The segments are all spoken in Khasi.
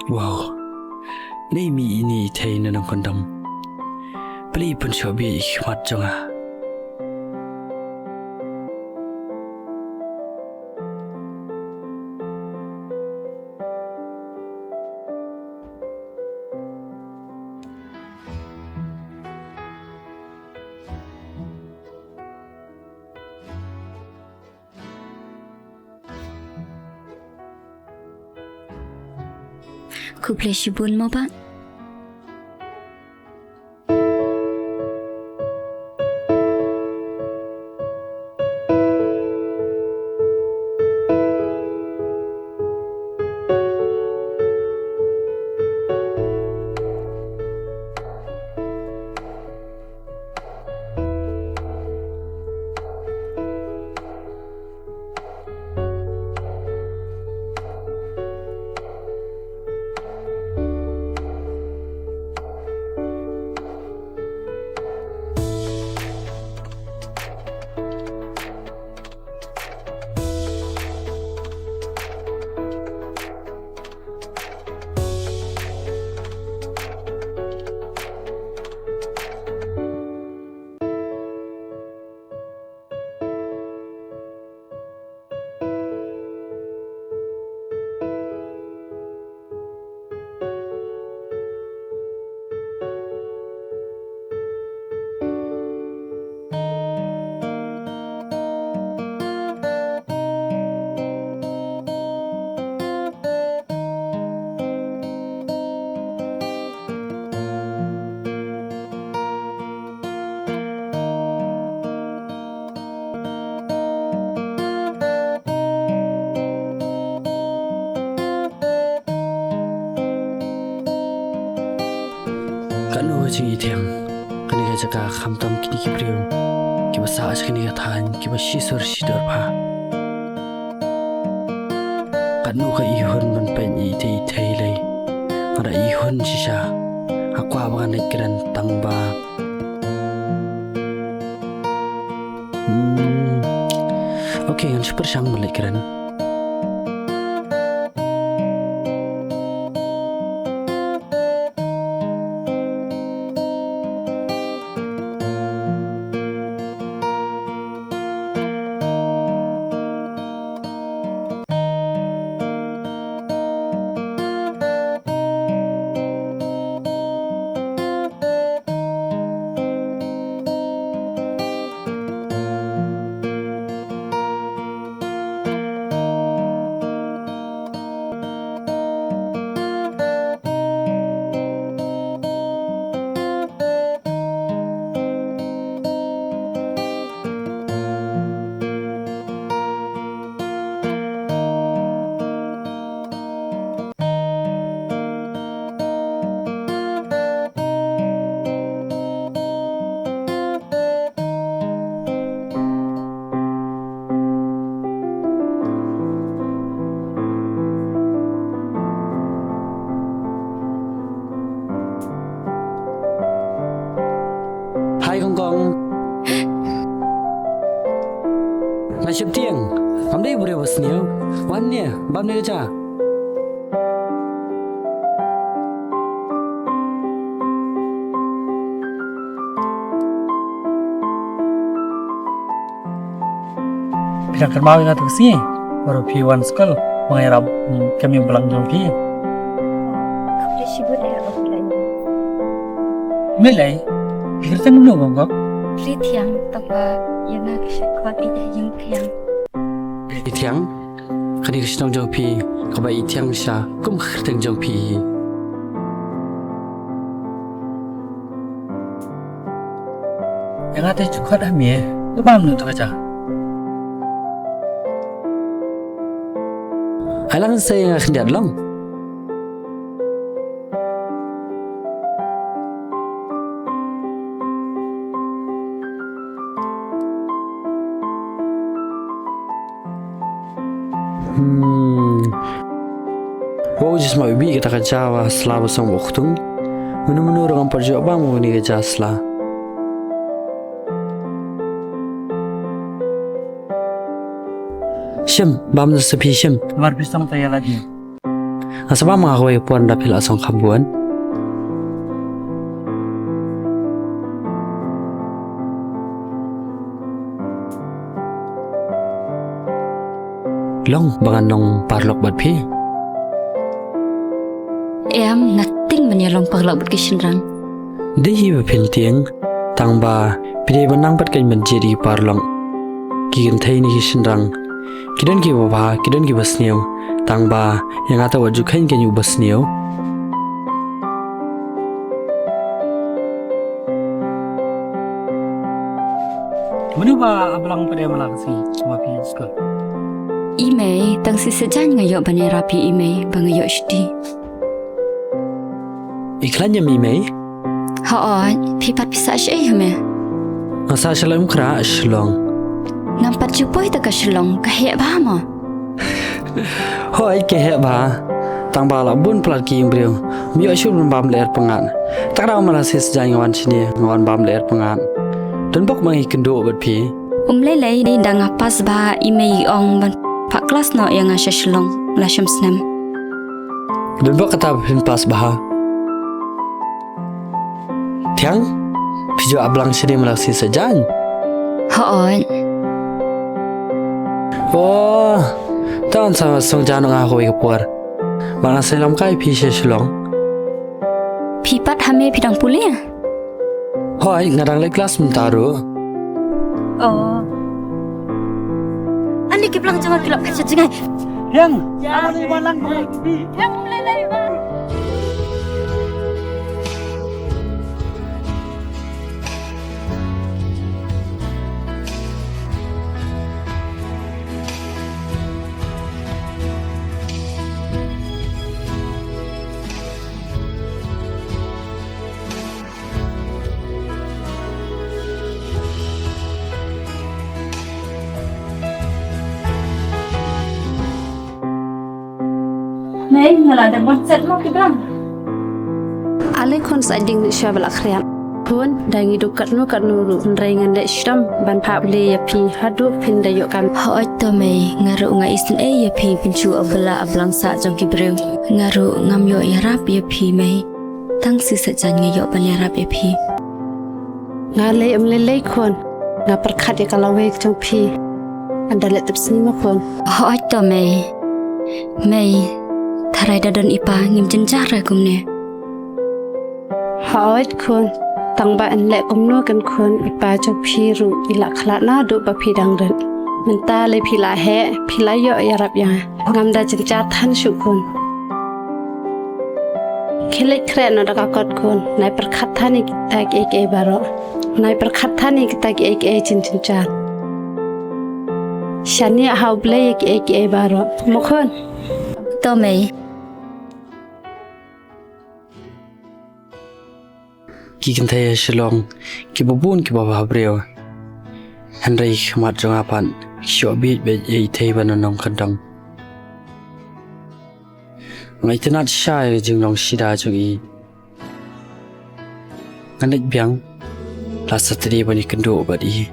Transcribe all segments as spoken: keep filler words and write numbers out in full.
Wow. Nei mi ini i thei na nang kondom. Pli pun shok bi i khmat jonga. Khublei shibun mo ba. Katno ka jingithiang, kane ka jaka khamtam kine ki briew kiba sah sha kane ka thaiñ, kiba shisur shidor bha. Katno ka ihun ban peit ïa itei itei lei. Nga da ihun shisha. Nga kwah ba ngan leit kren tang ba. Hmm. Okay, ngan shu pyrshang ban leit kren. Hai Kong Kong. Nga sheptieng. Ngam dei briew ba sniew. Wan ne, bam ne ka ja. Phi dang kynmaw ïa nga tu ka sngi baroh phi wan skul ba nga ïarap, mm, kem ïa u blang jong phi. Khublei shibun eh, Uncle. Me lei, phi kyrteng kumno Kong Kong? Rithiang, tangba ïa nga ki sa khot ïa Rithiang. Rithiang? Kane ka shnong jong phi kaba ithiang shisha kum ka kyrteng jong phi hi. Ïa nga te ju khot ha me, to bam noh to ka ja. Ai lang sa ïa nga khyndiat long. Hmm. Wow, just ma bibih kata ka ja wa sla ba song ba khtung. Menu menu orang pajok bang wa ni ka ja sla. Shim, bam da sa phi shim. Mar phi song ta ya lagi. Nga sa bam ha kawei ka por ynda phi la song kham bun. Long ba ngan long paralok bad phi. Em, nga tieng ban ïa long paralok bad ki shynrang. Dei hi ba phin tieng, tang ba phi dei ban nang pat kein ban jied ïa ki paralok. Ki kynthei ne ki shynrang, ki don kiba bha, ki don kiba sniew, tang ba ïa nga te wat ju kheiñ kein uba sniew. Mano ba Ablang pat ïa ma la ka sngi shuwa phi skul? I mei, tang shi sajan nga ïoh ban ïarap ïa i mei ba nga ïoh shuti. I khlaiñ ïa me i mei? Hooid, phi pat phi sah shaei ha me? Nga sah sha Laitumkhrah, Shillong. Ngam pat ju poi ta ka Shillong, ka heh bha mo? Hooid ka heh bha. Tang ba la bun palat ki ïing briew. Ym ïoh shuh ban bam lyer pyngngad. Tang da ma la shi sajan nga wan shane, nga wan bam lyer pyngngad. Don bok ma ngi kynduh bad phi. Um lei lei, da nga pass bha i mei i ong ban phah klas noh ïa nga sha Shillong la shim snem. Don bok kata ba phin pass bha. Thiang, phi ju Ablang shane ma la shi sajan? Hooid. Oh, tang sa song jan nga ha kawei ka por. Ba nga sa ïalam kai phi sha Shillong. Phi pat ha me phi dang pule? Hooid, nga dang leit klas mynta ruh. Oh. Ani ki blang jong nga ki la phet sha jngai. Yang, yang, yang, yang, yang, Mei, nga la dep WhatsApp mo ki blang. Ale khun, sa ding ni sha ba la khriat. Khun, da ngi duk katno katno ruh, hynrei ngan leh shitom ban phah bli ïa phi haduh phin da ïoh kam. Hooid to mei, nga ruh nga isynei ïa phi, pynshah ba la Ablang sah jong ki briew. Nga ruh ngam ïoh ïarap ïa phi mei. Tang shi sajan nga ïoh ban ïarap ïa phi. Nga lei ym lei lei khun, nga pyrkhat ïa ka lawei jong phi. Ynda leh tip sngi mo khun. Hooid to mei. Mei, tharai da don i pa ngim jynjar re kumne. Hooid khun, tang ba yn leh kumno kan khun, i pa jong phi ruh i la khlad naduh ba phi dang rit. Mynta lei phi la heh, phi la ïoh ïarap ïa nga. Ngam da jynjar than shuh khun. Khie leit khreh noh da ka kot khun. Nai pyrkhat than ïa kita kiei kiei baroh. Nai pyrkhat than ïa kita kiei kiei jynjar. Shaniah ha U Blei ïa kiei kiei baroh. Mo khun. To mei. Ki kynthei ha Shillong kiba bun kiba bha briew. Hynrei khmat jong nga pat ki shoh bieit bieit ïa i thei ba na nongkyndong. Nga itynnad shisha ïa ka jinglong shida jong i. Nga ngeit biang la sa trei ban ïakynduh bad i.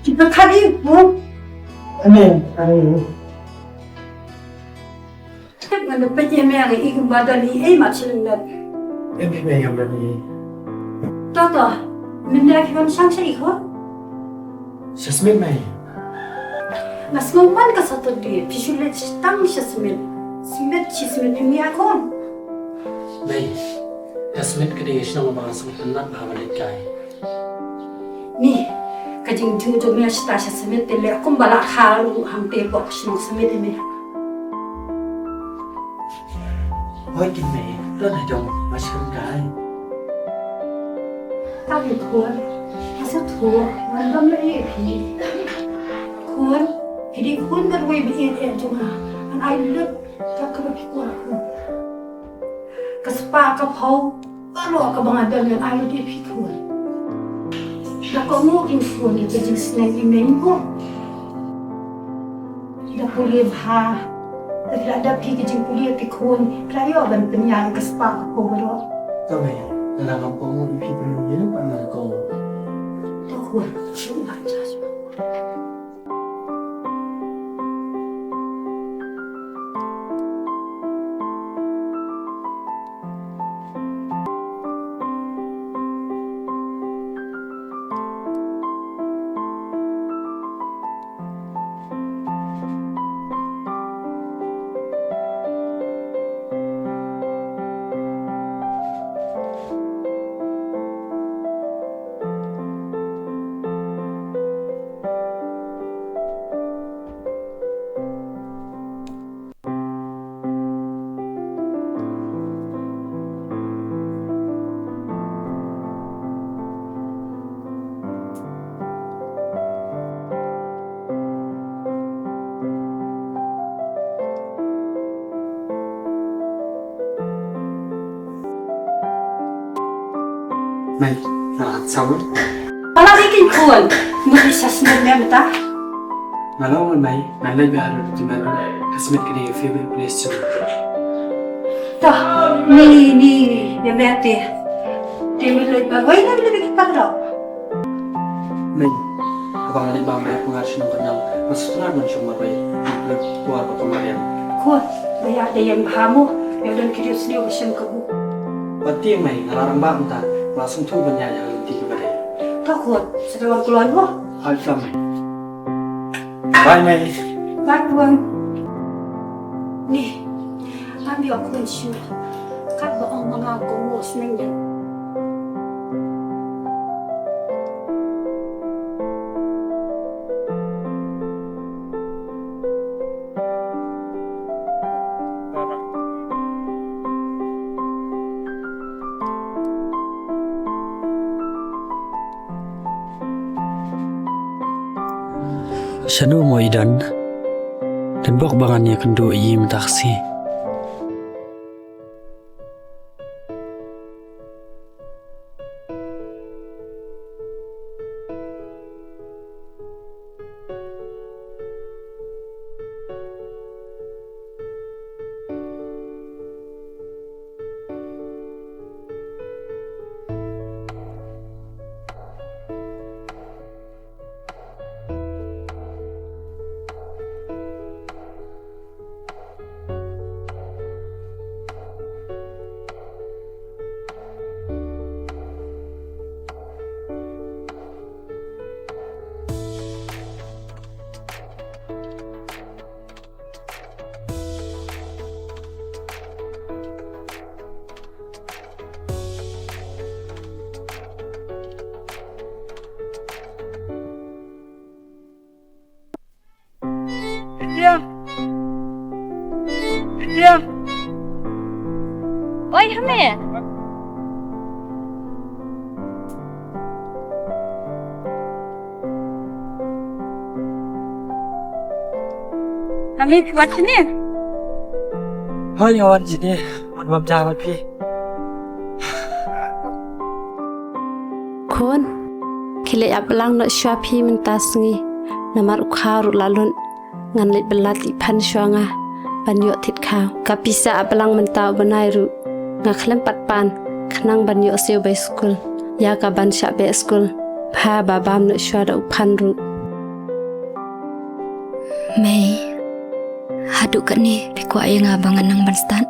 Kita kali bu. Amen. Amen. Ngan da peit ïa me nga i kumba don i ei mat sha lyndet. Em, em, em, em, em. To to. Mynne phi wan shang sha i ko? Sha Smit mei. Nga sngew man ka Saturday phi shu leit tang sha Smit. Smit, shi Smit phi mih a ko? Mei. Ka Smit ka dei ka shnong ba nga sngewtynnat bha ban leit kai. Ni, ka jingjuh jong me shata sha Smit te leh kumba la kha ruh hangte bok shnong Smit ine. Hoi kin me, don ha jong ma shim kai. Ta ki khun, ma sa thu, man dom le e phi. Khun, phi di khun ba rwai ba e e jong nga. An ai lut ka kaba phi kwah khun. Ka spah ka phew baroh kaba nga don ngan ai lut ïa phi khun. Da kohnguh kin khun ïa ka jingsneng i meng ko. Da pule bha. Da phi la dap phi ka jingpule ïa phi khun. Phi la ïoh ban pynïar ka spah ka phew baroh. To mei, lada ngam kohnguh ïa phi te ïa lum pat ngan kohnguh. To khun, shu ban jas. Mei, nga la sawa. Pala ri kin khun. Mut sa smet mem ta. Nga la wan mei, nga la ba ru tu mem. Ka smet kini favorite place tu. Ta, ni ni ni, ya mem te. Te mi le ba wai na le ki pa ro. Mei, abang ni ba mei punga sinu kenal. Mas tengah mun cuma mei. Kuat apa kemarin. Kuat, ba ya de yang hamu. Ya dan kiri sini usen kebu. Pati mei, nga la rang ba mta, nga la sngewthuh ban ïaid ha lynti kaba dei. To khun, sa wan kloi mo. Hai, klam mei. Bye mei. Bye tuan. Ni, am ïoh khun shu. Kat ba ong ma nga ko mo sneng ïa. Shano mo i don? Don bok ba ngan ïakynduh ïa i mynta ka sngi. Ïa. Ïa. Oi, Hame. Hame, phi wan shane? Hoi, nga wan shane. Wan bam ja bad phi. Khun, khie leit ap blang noh shuwa phi mynta sngi. Namar u khaw ruh la lut. Ngan leit bylla tih phan shuwa nga ban ïoh thied khaw. Ka pisa ap blang mynta u bnai ruh nga khlem pat pan khnang ban ïoh siew bai skul. Ïa ka ban shah beh skul. Pha ba bam noh shuwa da u phan ruh. Mei, haduh katne phi kwah ïa nga ba ngan nang ban stad?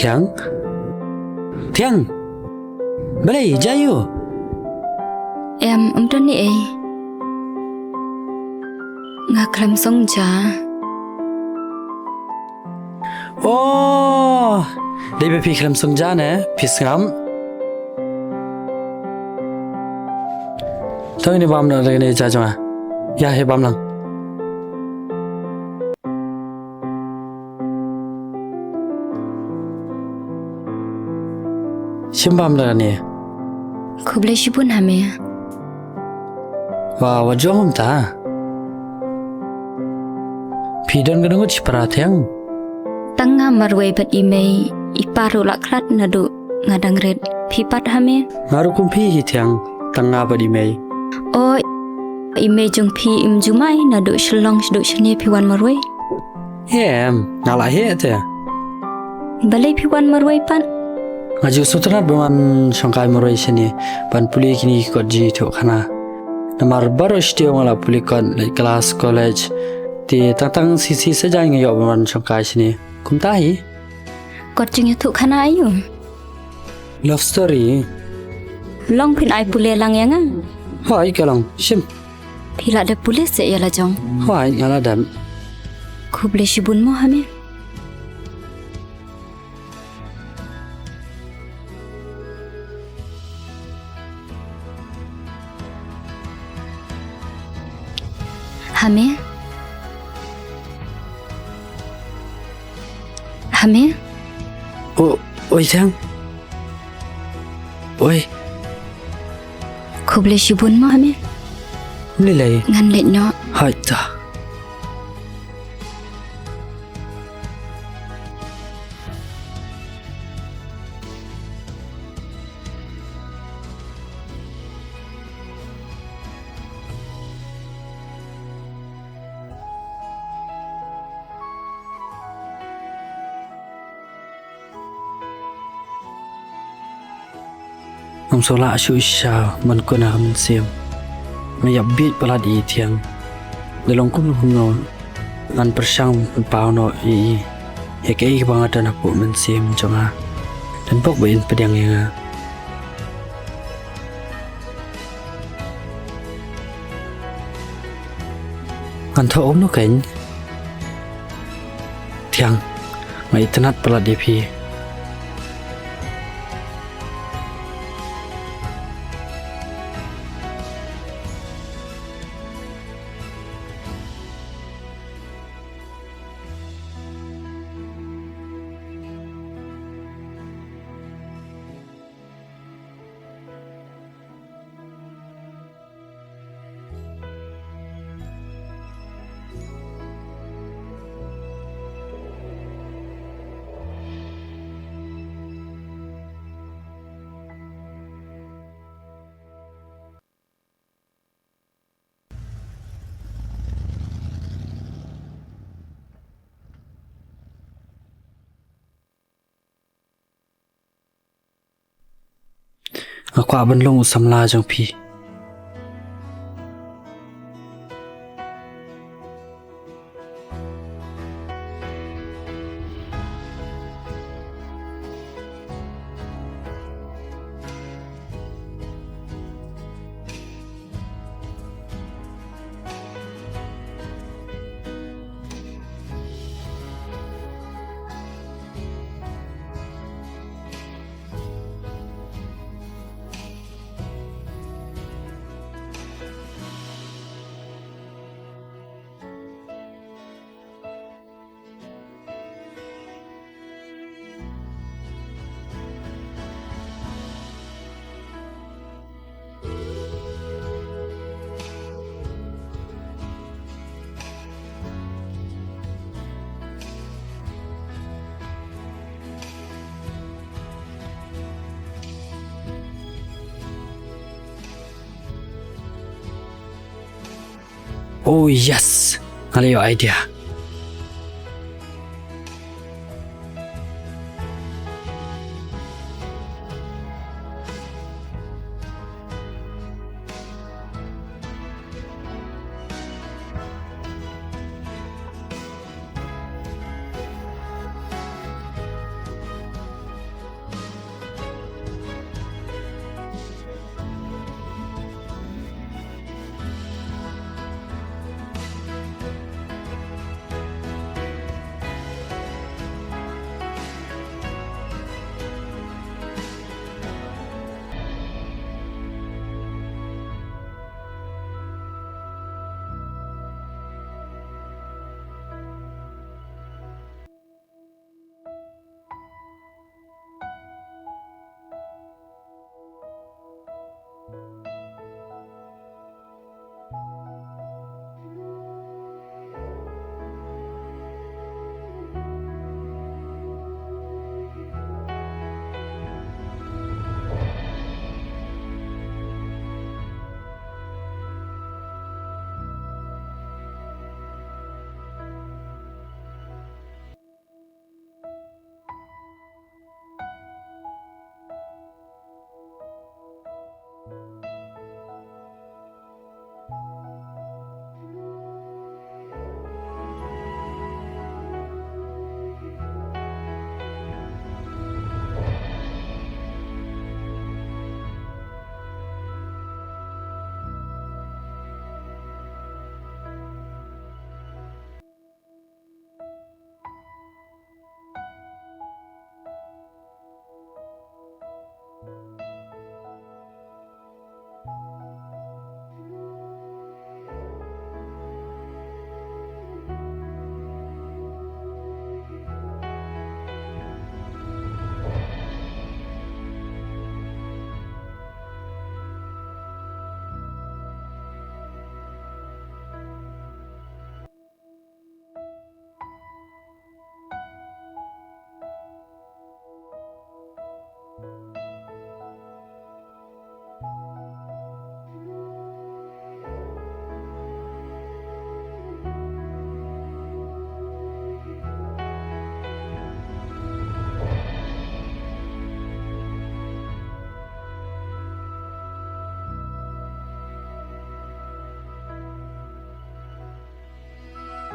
Thiang? Thiang? Balei, jia aiu? Em, ym don ei. Nga khlem song ja. Oh, dei ba phi khlem song ja ne, phi sngap. To ngin bam noh da kane ja jong nga. Ïa, hi bam lang. Shim bam da kane. Khublei shibun Hame. Wa, wa jong um ta. Phi don kano ngut shipara Thiang? Tang nga marwei bad i mei, i pa ruh la khlad naduh nga dang rit. Phi pat Hame? Nga ruh kum phi hi Thiang, tang nga bad i mei. O, i mei jong phi im ju mai naduh Shillong shaduh shane phi wan marwei? Em, nga la heh te. Balei phi wan marwei pat? Nga ju sngewtynnat ban wan shongkai marwei shane ban pule kine ki kot jingïathuhkhana. Namar baroh shi taïew nga la pule kot, leit klas, college. Te tang tang shisha shisha nga ïoh ban wan shongkai shane. Kumta hi. Kot jingïathuhkhana aiu? Love story. Long phin ai pule lang ïa nga? Hooid ka long, shim. Phi la dep pule seh ïa la jong? Hooid nga la dep. Khublei shibun mo Hame. Hame? Hame? O, oi Thiang. Oi. Khublei shibun mo ha me. Lei lei. Ngan leit noh. Hooid to. Ngam sngewlah shuh shisha ban kut ha ka mynsiem. Nga ïa bieit palat ïa i Thiang. Da long kumno kumno ngan pyrshang pynpaw noh ïa i ïa kaei kaba nga don hapoh mynsiem jong nga. Don bok ba in pdiang ïa nga. Ngan thoh kumno kein. Thiang, nga itynnad palat ïa phi. Nga kwah ban long u samla jong phi. Oh yes, nga la ïoh idea.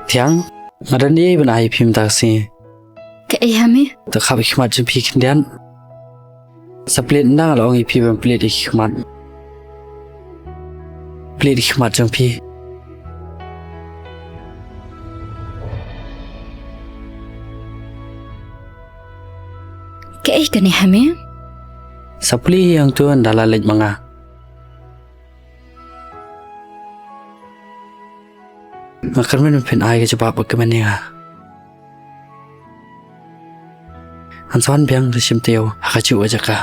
Thiang, nga don ei ban ai ïa phi mynta ka sngi. Kaei Hami? To khap ïa ki khmat jong phi khyndiat. Sa plie ynda nga la ong ïa phi ban plie ïa ki khmat. Plie ïa ki khmat jong phi. Kaei kane Hami? Sa plie ïa nga to ynda la leit ma nga. Nga kyrmen phin ai ka jubab ba kmen ïa nga. Ngan sa wan biang ka shim taïew ha kajuh ka jaka.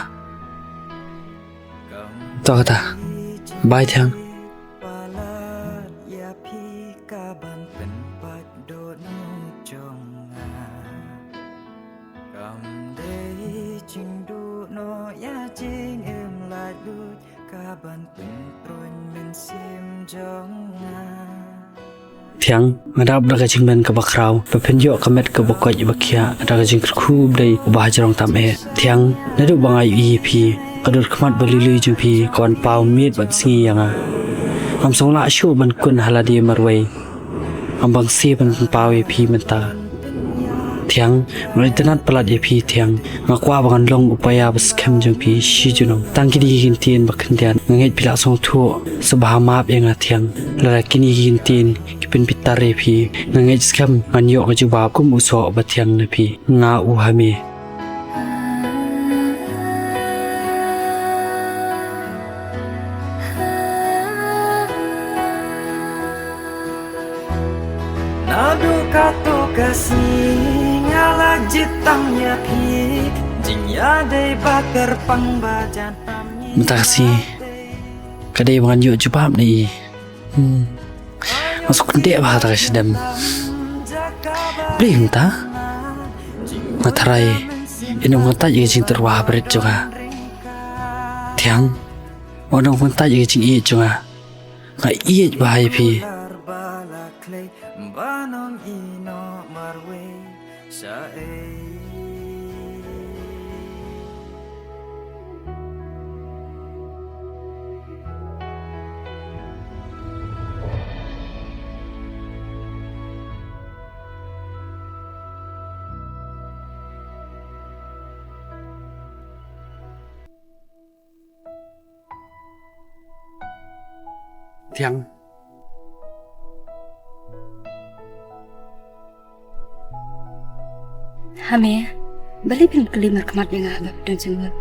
To kata. Bye Thiang. Thiang, nga dap da ka jingmen kaba khraw ba phin ïoh ka met kaba koit ba khiah da ka jingkyrkhu u Blei uba hajrong tam eh. Thiang, naduh ba nga ïohi ïa phi, ka dur khmat ba lui lui jong phi ka wan paw miet bad sngi ïa nga. Ngam sngewlah shuh ban kun ha lade marwei. Ngam bang shuh ban pynpaw ïa phi mynta. Thiang, nga la itynnad palat ïa phi Thiang. Nga kwah ba ngan long u paia ba skhem jong phi shi junom. Tang kine ki kyntien ba khyndiat nga ngeit phi la sngewthuh. Sngewbha map ïa nga Thiang. Lada kine ki kyntien ki pynbitar ïa phi, nga ngeit skhem ngan ïoh ka jubab kum u soh ba thiang na phi. Nga u Hami. Naduh kato ka sngi nga la jied tam ïa phi, jingïadei ba kyrpang ba jan tam ngi. Mynta ka sngi ka dei ba ngan ïoh jubab ne i? Hmm. Nga sngewkyndiah bha kata ka shadem. Balei mynta nga tharai ïa nongkyntait ïa ka jingtyrwa ha barit jong nga. Thiang, ïa nongkyntait ïa ka jingïeit jong nga. Nga ïeit bha ïa phi. Thiang. Hami, balei phin kylli markhmat ïa nga haba phi don jingmut?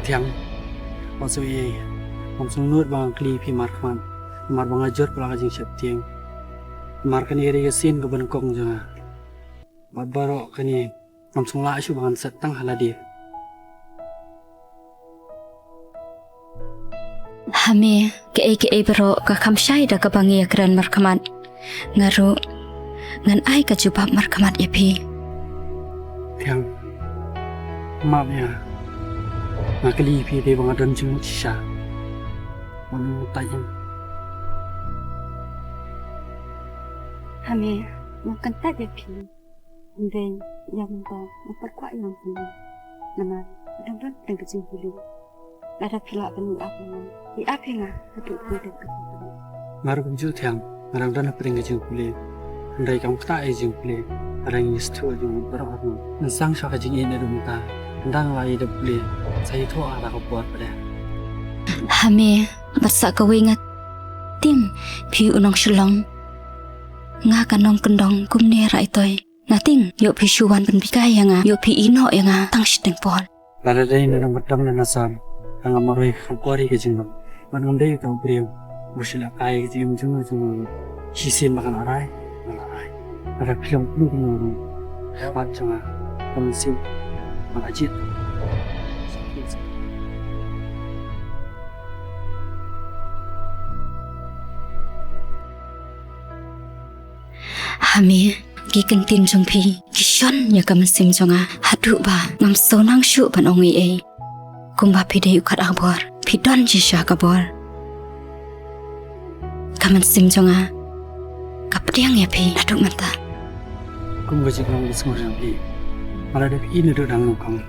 Thiang, wat sngew ei ei. Ngam sngewnud ba ngan kylli phi markhmat. Namar ba nga jur palat ka jingsheptieng. Namar kane ka dei ka sien kaba nyngkong jong nga. Bad baroh kane ngam sngewlah shuh ba ngan set tang ha lade. Hami, kaei kaei baroh ka kham shai da kaba ngi ïakren markhmat. Nga ruh ngan ai ka jubab markhmat ïa phi. Thiang, map ïa nga. Nga kylli ïa phi dei ba nga don jingmut shisha. Wan ïa nga. Hami, nga kyntait ïa phi. Hynrei ïa mynta nga pat kwah ïa nga pynlong. Namar nga dang don hapdeng ka jingpule. Lada phi lah ban ïa ap ïa nga, ïa ap ïa nga haduh phi don ka jingpule. Nga ruh kumjuh Thiang, nga dang don hapdeng ka jingpule. Hynrei kam ktah ïa ka jingpule. Nga dang ïa sngewthuh ïa ka jingpule baroh arngut. Ngan sdang shuwa ka jingïeit naduh mynta. Ynda nga la ïa dep pule, sa ïathuh ha kata ka por pat. Hami, bad sa kawei nga tieng phi u nong Shillong. Nga ka nongkyndong kumne Raitoi. Nga tieng ïoh phi shu wan pynbikai ïa nga, ïoh phi ïehnoh ïa nga tang shiteng por. Lada dei na nongkyndong na Assam, nga marwei ka kham kwah ri ka jinglong. Bad ngam dei uta u briew uba shu lehkai ka jingim jong nga jong nga. Shisien ba kan arai, ngan arai. Lada phi long kumno kumno ruh, ka khmat jong nga ka mynsiem ba la jied. Hami, ki kyntien jong phi ki shon ïa ka mynsiem jong nga haduh ba ngam sngewsih shuh ban ong ei ei. Kumba phi dei u khatduh bor, phi don shisha ka bor. Ka mynsiem jong nga ka pdiang ïa phi naduh mynta. Kum ka jinglong ba sngewsih jong phi, nga la dep ïohi naduh dang nyngkong.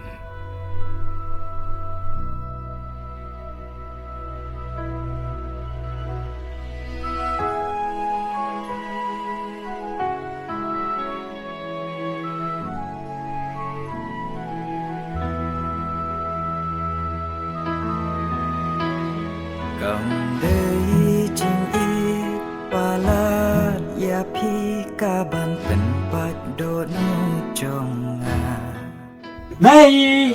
Kam dei jingïeit palat ïa phi ka ban pynpait dohnud jong nga. Mei!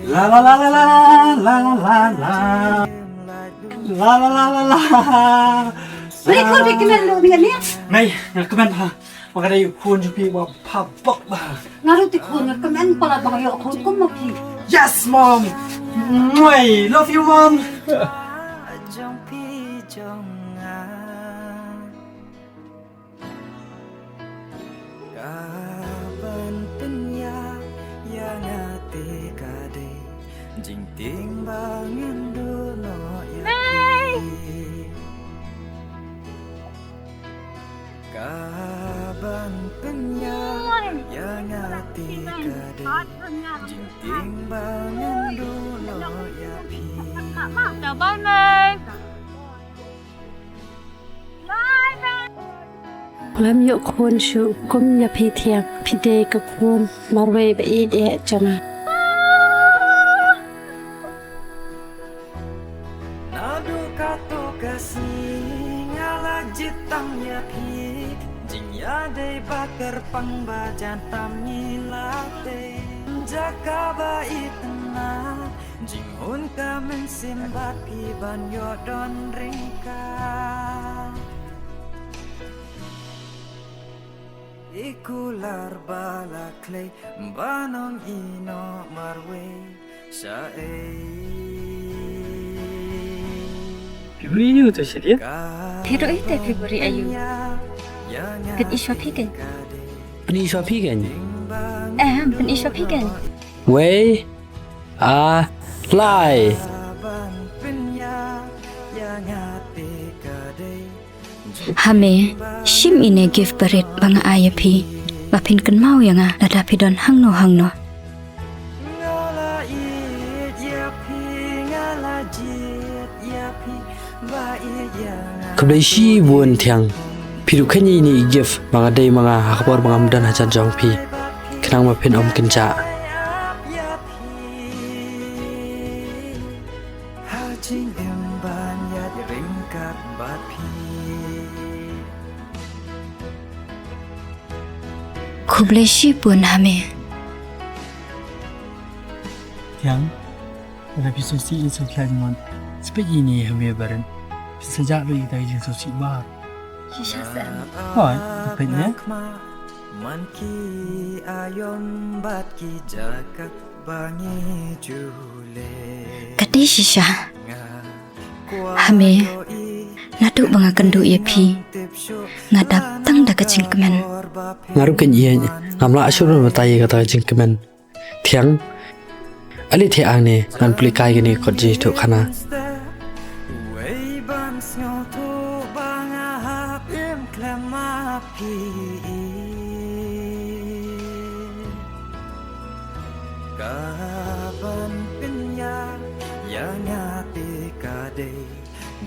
La la la la la la la la la. La la la la la. Mei, khublei kmen lo ni. Mei, nga kmen ha. Ba ka dei khun jong phi ba pha bok ba. Nga ruh te khun nga kmen palat ba nga ïoh khun kum ma phi. Yes, mom. Mwah, love you, mom. Jong phi jong nga. Ka ban pynïap ïa nga te ka dei jingtieng ba ngan duh noh ïa phi. Ka ban pynïap ïa nga te ka dei jingtieng ba ngan duh noh ïa phi. Ngam ïoh khun shuh kum ïa phi Thiang, phi dei ka khun marwei ba ïeit eh jong nga. Naduh kato ka sngi nga la jied tam ïa phi, jingïadei ba kyrpang ba jan tam ngi la tei. Jaka ba itynnad, jinghun ka mynsiem bad phi ban ïoh don ryngkat. I kular ba la khlei ba nang ïehnoh marwei shaei. Phi buri aïu to Shadia? Phi ruh ïa te phi buri aïu? Pyni shuwa phi kein. Pyni shuwa phi kein. Em, pyni shuwa phi kein. Wei, a, lai. Ha me, shim ine gift barit ba nga ai ïa phi, ba phin kynmaw ïa nga lada phi don hangno hangno. Khublei shibun Thiang. Phi ruh khein ïa ine i gift ba nga dei ma nga ha ka por ba ngam don hajan jong phi, khnang ba phin ym kynjah. Ha jingim ban ïaid ryngkat bad phi. Khublei shibun ha me. Thiang, lada phi sngewsih ïa sngewkhlaiñ mon, sa peit ïa ine ha me Baren. Phin sa jah lut ïa kita ki jingsngewsih baroh. Shisha seh. Hooid, peit ne. Man ki aïom bad ki jaka ba ngi ju leh. Ka dei shisha. Ha me, naduh ba nga kynduh ïa phi, nga dap tang da ka jingkmen. Nga ruh kein ïeit, ngam lah shuh ban batai ïa kata ka jingkmen. Thiang, ale thiah hangne, ngan plie kai kane ka kot jingïathuhkhana. Wei ban sngewthuh ba nga hap im khlem ma phi. Ka ban pynïap ïa nga te ka dei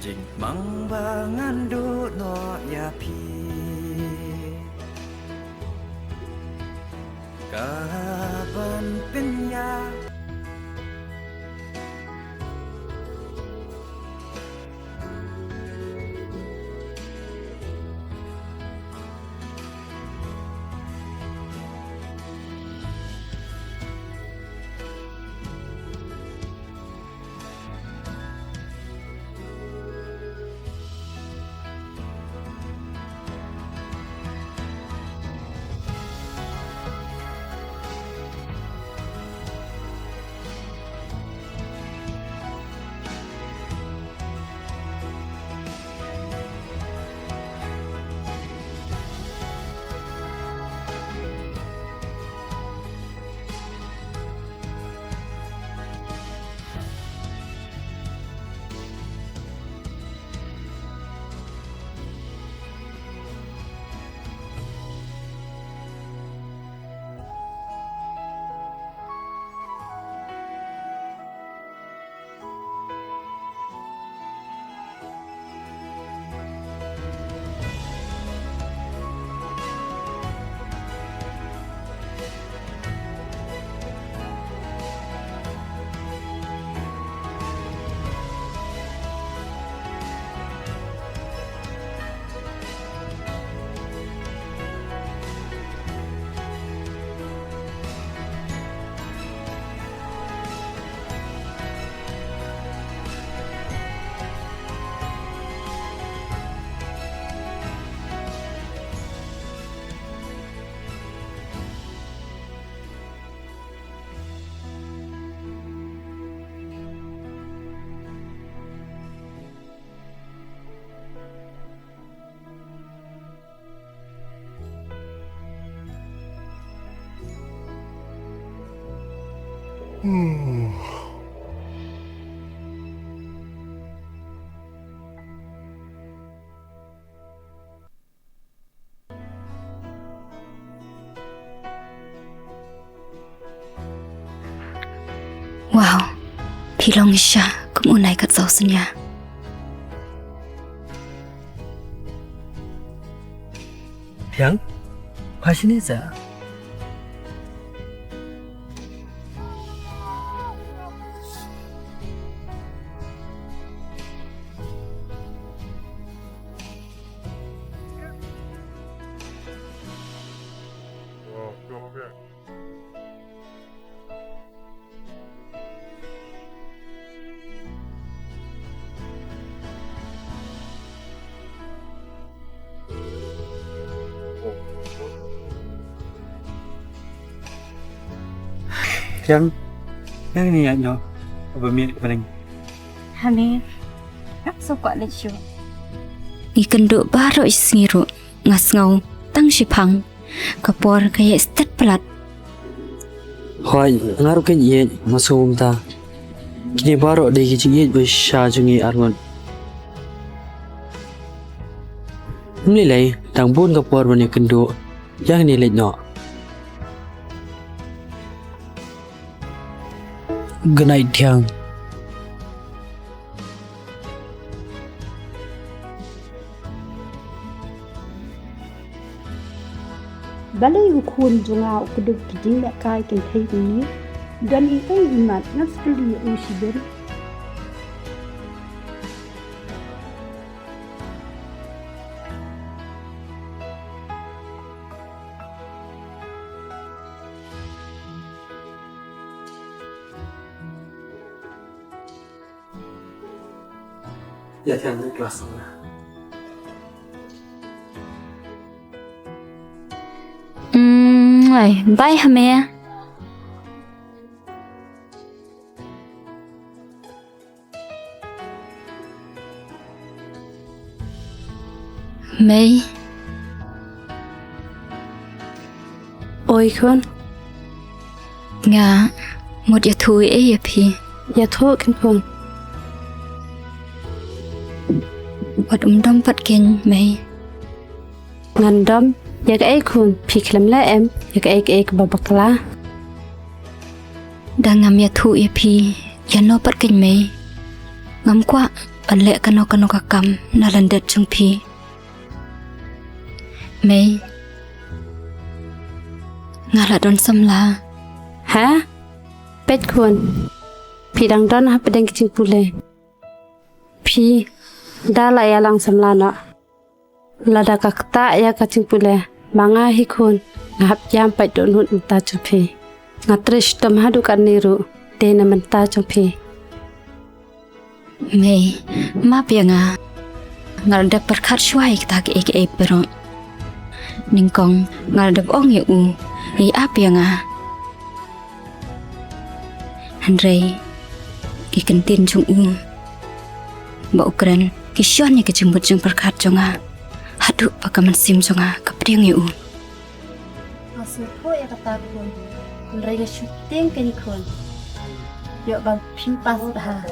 jingmang ba ngan duh noh ïa phi. Ka ban pynïap. Wow, phi long shisha kum u nai kat saw snia. Thiang, pha shini sa. Thiang, nang ni ïa nyo, ba miet ba ning. Hane, ap so kwah leit shu. Ngi kynduh baroh shi sngi ruh, nga sngew tang shiphang. Ka por ka ïaid stet palat. Hooid, nga ruh kein ïeit, nga sngewbha. Kine baroh dei ki jingïeit ba shisha jong ngi arngut. Ym lei lei, dang bun ka por ban ïakynduh. Ïa kane leit noh. Good night, Thiang. Balei u khun jong nga u kdup ki jinglehkai kynthei kumne? Don ei ei imat ngan sa kylli ïa u shibun. Ïa, Thiang, leit class. Mm, ai, bye, Hame. Mei. Oi khun. Nga mut ïathuh ei ei ïa phi. Ïathuh keiñ khun. Wat ym dom pat keiñ Mei. Ngan dom ïa kaei khun, phi khlem leh em ïa kaei kaei kaba bakla. Da ngam ïathuh ïa phi ïano pat keiñ Mei, ngam kwah ban leh kano kano ka kam na lyndet jong phi. Mei, nga la don samla. Ha? Peit khun, phi dang don hapdeng ka jingpule. Phi da la ïalang samla noh. Lada ka ktah ïa ka jingpule ma nga hi khun, nga hap ïam pait dohnud mynta jong phi. Nga trei shitom haduh katne ruh dei na mynta jong phi. Mei, map ïa nga. Nga la dep pyrkhat shuwa ïa kita kiei kiei baroh. Nyngkong nga la dep ong ïa u, ïa ap ïa nga. Hynrei ki ktien jong u ba u kren ki shon ïa ka jingmut jingpyrkhat jong nga. Haduh ba ka mynsiem jong nga ka pdiang ïa u. Nga sngewthuh ïa kata khun. Hynrei nga shu tieng keiñ khun. Ïoh ba phim pass bha.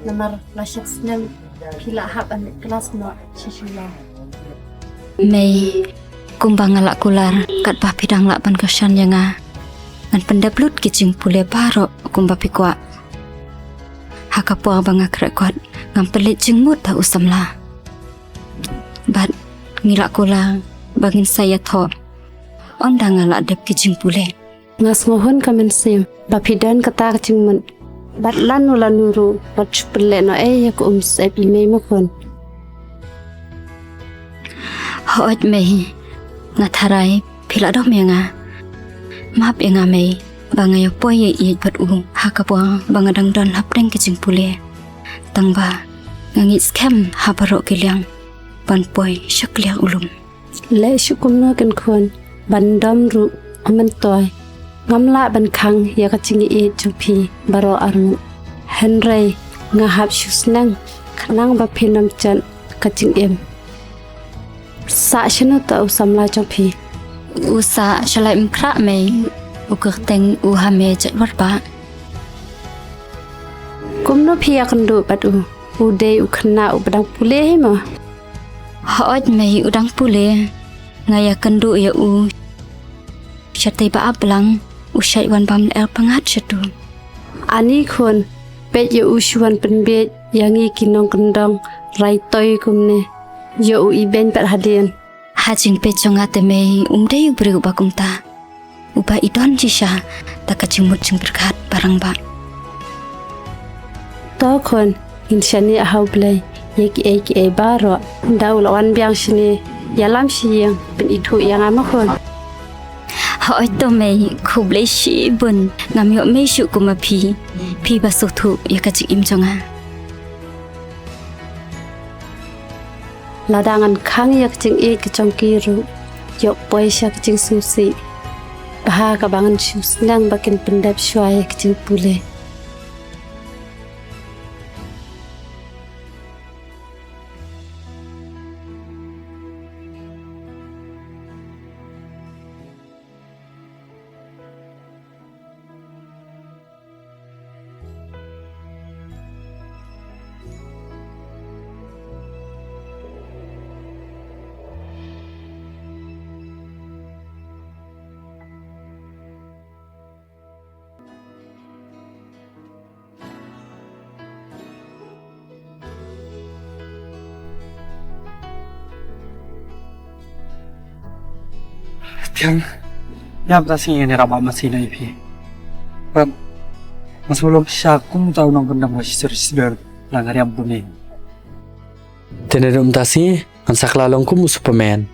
Namar la shah snem phi la hap ban leit klas noh sha shilliang. Mei, kumba nga la kular, katba phi dang lah ban kyrshan ïa nga, ngan pyndep lut ki jingpule baroh kumba phi kwah. Ha ka por ba nga khreh kot, ngam pynleit jingmut da u samla. Bad ngi la kular ba ngin sa ïathoh ynda nga la dep ki jingpule. Nga sngewhun ka mynsiem ba phi don kata ka jingmut. Bad lano lano ruh wat shu pynleh noh ei ïa ka um syep i mei ma khun. Hooid Mei, nga tharai phi la dom ïa nga. Map ïa nga Mei ba nga ïa poi ïa ïeit bad u ha ka por ba nga dang don hapdeng ka jingpule. Tang ba nga ngeit skhem ha baroh ki liang ban poi sha kliar u lum. Leh shuh kumno keiñ khun, ban dom ruh ym myntoi. Ngam lah ban khang ïa ka jingïeit jong phi baroh arngut. Hynrei nga hap shu sneng khnang ba phin ym jot ka jingim. Sah shano ta u samla jong phi? U sah sha Laitmynkrah Mei, u kyrteng u Hame Jaitwarbah. Kumno phi ïakynduh bad u? U dei u khynnah uba dang pule hi mo? Hooid mei, u dang pule. Nga ïakynduh ïa u shatei ba ap blang, u shait wan bam lyer pyngngad shatu. Ani khun, peit ïa u shu wan pynbiej ïa ngi ki nongkyndong rai toi kumne. Ïa u ibeiñ pat hadien. Ha jingpeit jong nga te mei, um dei u briew uba kumta. Uba i don shisha da ka jingmut jingpyrkhat ba rangbah. To khun, ngin shaniah ha U Blei ïa kiei kiei baroh. Da u la wan biang shane, ïalam sha ïing, pynithuh ïa nga mo khun. Hooid to mei, khublei shibun. Ngam ïoh mei shuh kum ma phi. Phi ba sngewthuh ïa ka jingim jong nga. Lada ngan khang ïa ka jingïeit ka jong ki ruh, ïoh poi sha ka jingsngewsih bha kaba ngan shu sneng ba kin pyndep shuwa ïa ka jingpule. Thiang, ïa mynta sngi ngan ïarap masi na ïa phi. Bad nga sngewlem shisha kumta u nongkyndong ba shisha shisha la nga riam kumne. Te naduh mynta sngi ngan sa kylla long kum u Superman.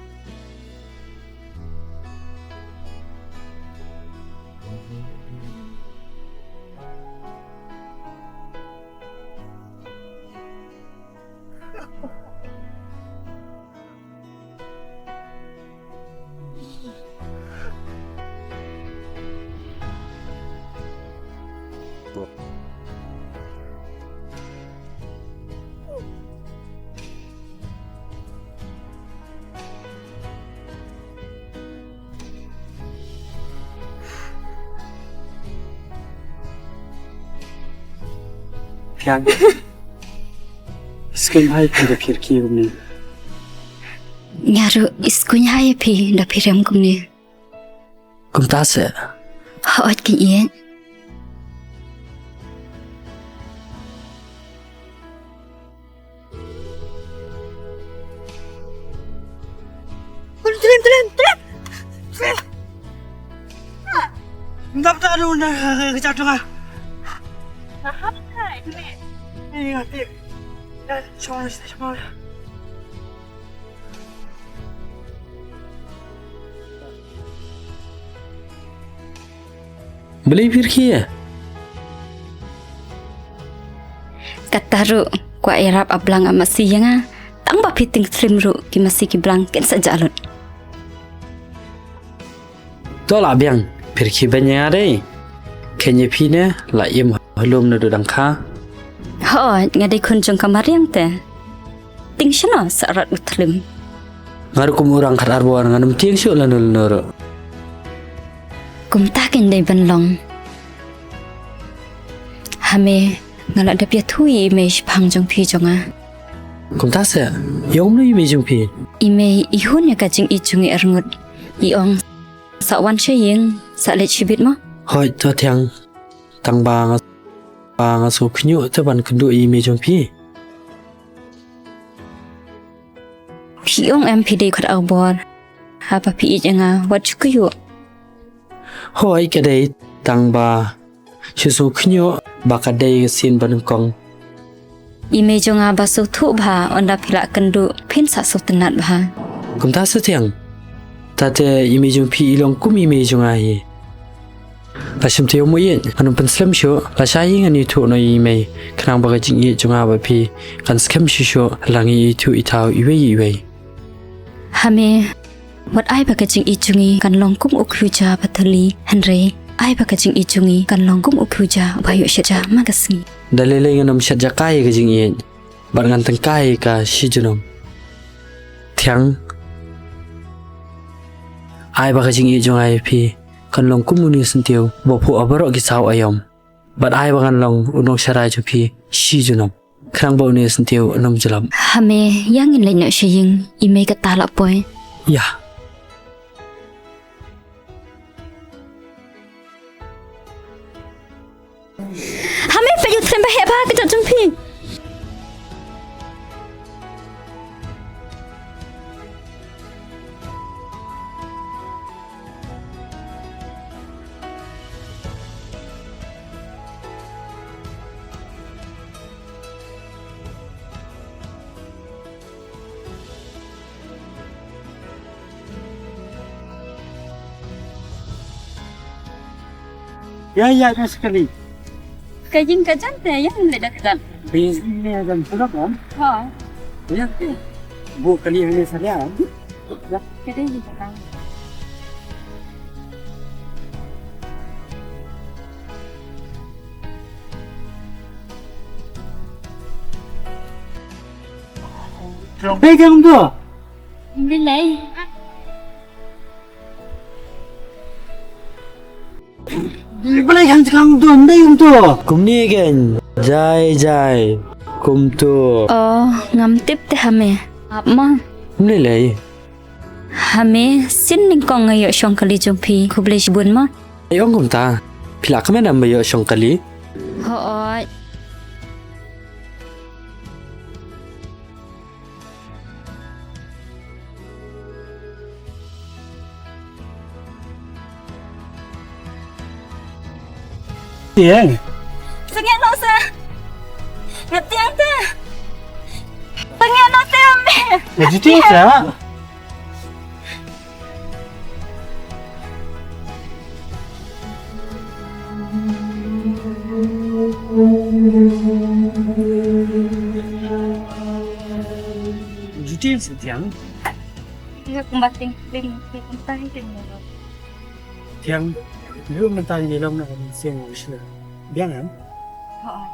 Thiang. Sngewbha ïa phi da phi rkhie kumne. Nga ruh sngewbha ïa phi da phi riam kumne. Kumta seh. Hooid ki ïeit. Tlim, tlim, tlim. Ndap ta du na ka jatuh ka. Mahap kai ne. Ini ngati. Ya, chong, chong. Balei phi rkhie? Kata ruh kwah ïarap ap lang ap masi ïa nga. Tang ba phi tieng trim ruh ki masi ki blang kin sa jah lut. To lah biang, phi rkhie beiñ ïa nga dei. Khein ïa phi ne la im halum naduh dang kha. Hooid, nga dei khun jong ka mariang te. Tieng shano sa rat u tlim. Nga ruh kum u rang khat ar bor, ngan ym tieng shuh lano lano ruh. Kumta kein dei ban long. Hame, nga la dep ïathuh ïa i mei shiphang jong phi jong nga. Kumta seh, ïa kumno i mei jong phi? I mei i hun ïa ka jingïeit jong ngi arngut. I ong sa wan sha ïing, sa leit shibit mo. Hooid to Thiang. Tang ba nga, ba nga sngewkhynñiuh te ban kynduh ïa i mei jong phi. Phi ong em phi dei khat ar bor. Haba phi ïeit ïa nga wat shu kynñiuh. Hooid ka dei tang ba shu sngewkhynñiuh ba ka dei ka sien ba nyngkong. I mei jong nga ba sngewthuh bha, ynda phi lah kynduh phin sa sngewtynnat bha. Kumta seh Thiang. Tate i mei jong phi i long kum i mei jong nga hi. Lashai te ïoh mo ïeit, ngan ym pynslem shuh, lashai ngan ïathuh noh ïa i mei, khnang ba ka jingïeit jong nga bad phi kan skhem shuh shuh, lada ngi ïathuh ithaw iwei ïa iwei. Hame, wat ai ba ka jingïeit jong ngi kan long kum u khlieh ja ba thylli, hynrei ai ba ka jingïeit jong ngi kan long kum u khlieh ja ba ïoh shet ja man ka sngi. Da lei lei ngan ym shet ja kai ïa ka jingïeit, bad ngan tyngkai ïa ka shi junom. Thiang, ai ba ka jingïeit jong nga ïa phi kan long kum une u syntiew ba phuh ha baroh ki saw aïom. Bad ai ba ngan long u nongsharai jong phi shi junom. Khnang ba une u syntiew un ym jlop. Hame, ïa ngin leit noh sha ïing, i mei kata la poi. Ïa. Hame, peit u thlem ba heh bha ka jong phi. Ïa, ïa, ka sekali. Ka ïing ka jan te, ïa, leh da ka jan. Ïing ne jan sudah kan? Ha. Ïa. Bu kali ini saja. Ïa. Ka dei ïing ka jan. Hei, kang tu. Bilai. Bilai kang, kang tu, bilai kang tu. Kumne ken, jai, jai. Kumtu. Oh, ngam tip te hame. Ap ma. Bilai. Hame, sien nyngkong nga ïoh shong kali jong phi, khublei shibun ma. Ai ong kumta, phi lah kmen em ba ïoh shong kali? Hooid. Tiang. Sangeh noh sa. Nga tiang te. Sangeh noh te, ame. Nga ju tiang sa. Ju tiang sa, tiang. Nga kumba ting ting ting ting ting. Tiang, lu mynta ngi long na ka mynsiem u shlur. Biang em? Hooid.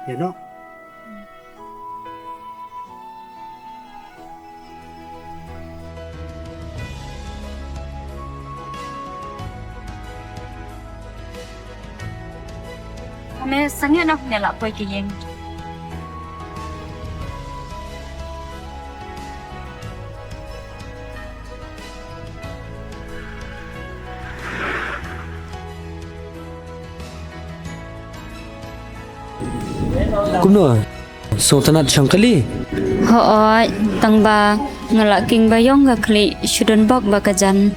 Ïa noh. Hame sangeh noh ne la poi ki ïing. Kumno? Sngewtynnat shong kali? Hooid, tang ba nga la king ba ïong ka khlieh, shu don bok ba ka jan.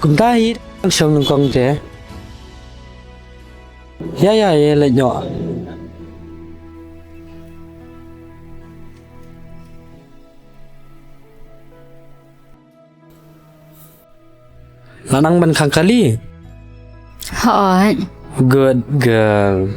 Kumta hi, shong nyngkong te. Ïa, ïa, ïa, leit noh. La nang ban khang kali? Hooid. Good girl.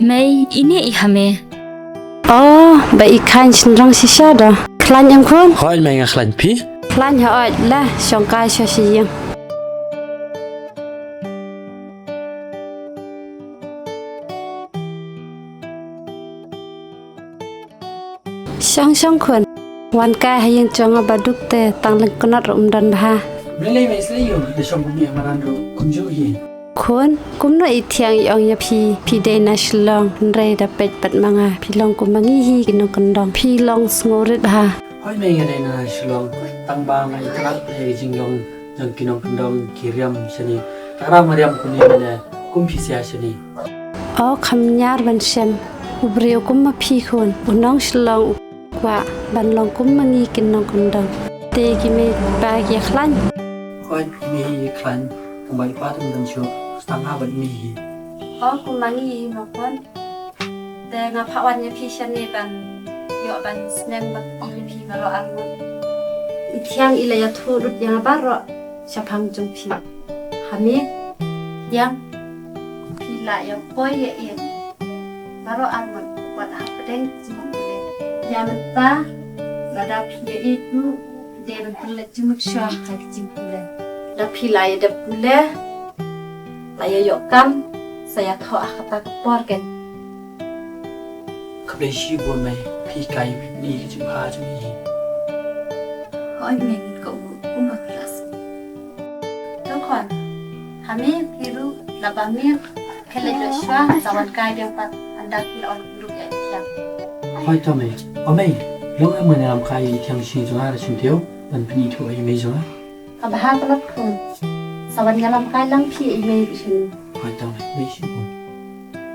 Mei, ine i hame. Oh, ba i khlaiñ shynrang shisha da. Khlaiñ em khun? Hooid mei, nga khlaiñ, phi? Khlaiñ hooid, la shong kai sha shi ïing. Shong shong khun. Wan kai ha ïing jong nga ba duk te tang lyngknot ruh ym don bha. Mei lei mei, slei ïoh da shong kumne madan ruh kumjuh hi. Khun, kumno i thiang i ong ïa phi, phi dei na Shillong, hynrei da peit pat ma nga, phi long kum ma ngi hi ki nongkyndong, phi long sngewrit bha. Hooid mei, nga dei na Shillong, tang ba nga ithuh ïa ka jinglong jong ki nongkyndong ki riam shane. Tang ba nga riam kumne ne kum phi sha shane. O kham ñiar ban shem, u briew kum ma phi khun, u nong Shillong u kwah ban long kum ma ngi ki nongkyndong. Te ki mei pa ki khlaiñ? Hooid, ki mei hi khlaiñ, tang ba i pa te ym don shuh, tang nga bad mei hi. O kum ma ngi hi ma khun. Te nga phah wan ïa phi shane ban ïoh ban sneng bad ïa phi baroh arngut. I thiang i la ïathuh lut ïa nga baroh shaphang jong phi. Hame, thiang, phi la ïa poi ïa i baroh arngut wat hapdeng jingpule. Ïa mynta lada phi ïa i tu de ban pynleit jingmut shuwa ha ka jingpule. Da phi la ïa dep pule, la ïa ïoh kam, sa ïathoh ha kata ka por ken. Khublei shibun mei, phi kai beit ïa ka jingbha jong i. Hooid mei, ngan kohnguh kumba phi la sngewbha. To khun, ha mei phi ruh, la bam miet, phi leit lut shuwa, sa wan kai biang pat, ynda phi la wan ruh ïa i Thiang. Hooid to mei. O mei, long em ngan ïalam kai ïa i Thiang sha ïing jong nga da shyntur, ban pynithuh ïa i mei jong nga. Ka bha palat khun. Sa wan ïalam kai lang phi ïa i mei ruh sha ïing. Hooid to mei, mei shibun.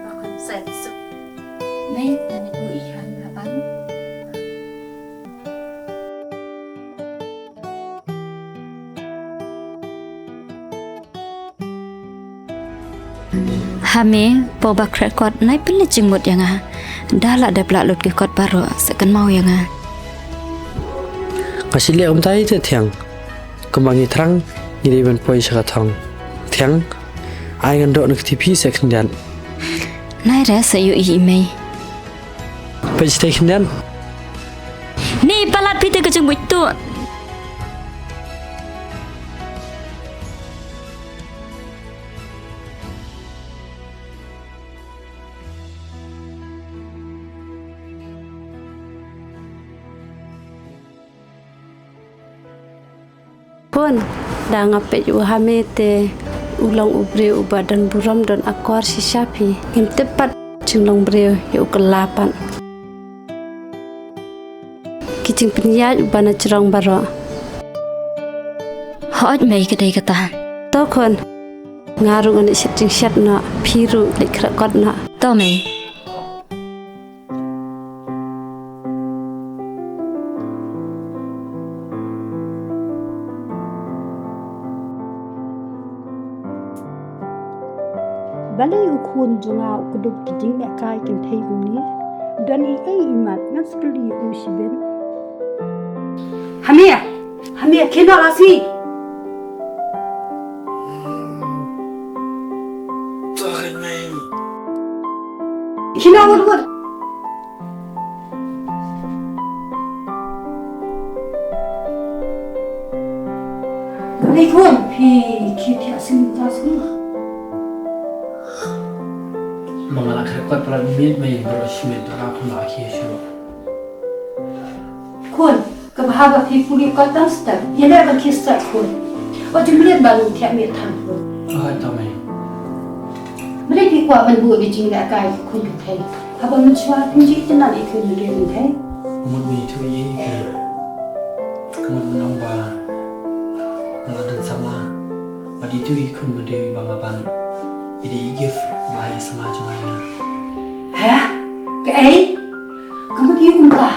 Khun sa suk. Mei, ngan ïathuh ïa i Thiang haba. Ha mei, phi ba khreh kot, nai pynleit jingmut ïa nga. Da lah dep lah lut ki kot baroh, sa kynmaw ïa nga. Nga shu leh kumta ïa i Thiang. Kumba ngi thrang, ngi dei ban poi sha ka thong. Thiang, ai ngan doh na ka T V sa khyndiat. Nai re sa ïohi i mei. Peit shatei khyndiat. Ni palat phi te ka jingbuit tu. Khun, da nga peit u Hame te u long u briew uba don burom don akor shisha phi. Ngim tip pat jinglong briew ïa u kylla pat. Ki jingpynïaid uba na jrong baroh. Hooid mei ka dei kata. To khun, nga ruh ngan leit shet jingshet noh, phi ruh leit khreh kot noh. To mei. Balei u khun jong nga u kdup ki jinglehkai kynthei kumne? Don ei ei imat ngan sa kylli u shibun. Hame, Hame, khie noh la sngi. Khie noh wut wut. Balei khun, phi khie thiah sngewbha sngewbha. Ma nga la khreh kot palat miet mei, baroh shi miet tang khun la khie shuh. Khun, kaba haba phi pule kot tang step, ïaleh ban khie step khun. Wat ju miet ban thiah miet than khun. Hooid to mei. Balei phi kwah ban buh ïa ka jinglehkai ka khun kynthei? Haba mynshuwa phi ju itynnad ïa i khun madiang kynthei. Mut ba ïathuh ïa i khun. Mut ba ong ba nga la don samla. Bad ïathuh ïa i khun madiang ba nga ban. I dei i gift ba ai samla jong nga ïa nga. Heh? Kaei? Kumba phi ïoh kumta,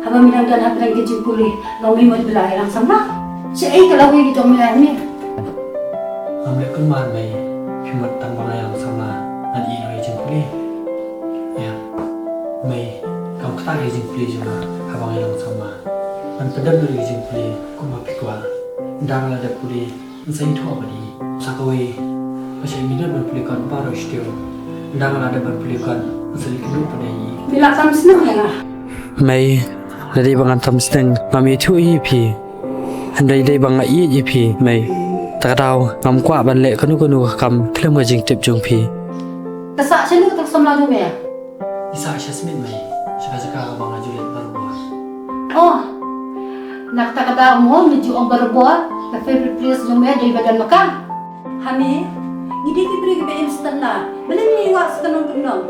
haba me dang don hapdeng ka jingpule, long me mut ba la ïalang samla. Shaei ka lawei ka jong me ïa me? Ngam leh kumar mei, phi mut tang ba nga ïalang samla, ngan ïeh noh ïa ka jingpule. Ïa, mei, kam ktah ka jingpule jong nga, haba nga ïalang samla. Ngan pyndep noh ïa ka jingpule, kumba phi kwah. Ynda nga la dep pule, Sa ïathuh ba dei sa kawei. Ba sha minot ban pule kot baroh shuh. Nda nga la dep ban pule kot sa leit kynduh ba dei. Me la tam snem ïa nga. Mei, lada dei ba ngan tam snem ngam ïathuh ïa phi. Hynrei dei ba nga ïeit ïa phi, mei. Ta ka daw ngam kwah ban leh kano kano ka kam khlem ka jingtip jong phi. Ka sah shano tang samla jong me? I sah sha Smit mei, sha ka jaka ba nga ju leit barabor. Oh, na kata ka daw mo me ju ong barabor, ka favorite place jong me dei ba don ma ka. Hami, ngi dei ki briew kiba im stet na, balei ngi wad sa ka nongkyndong?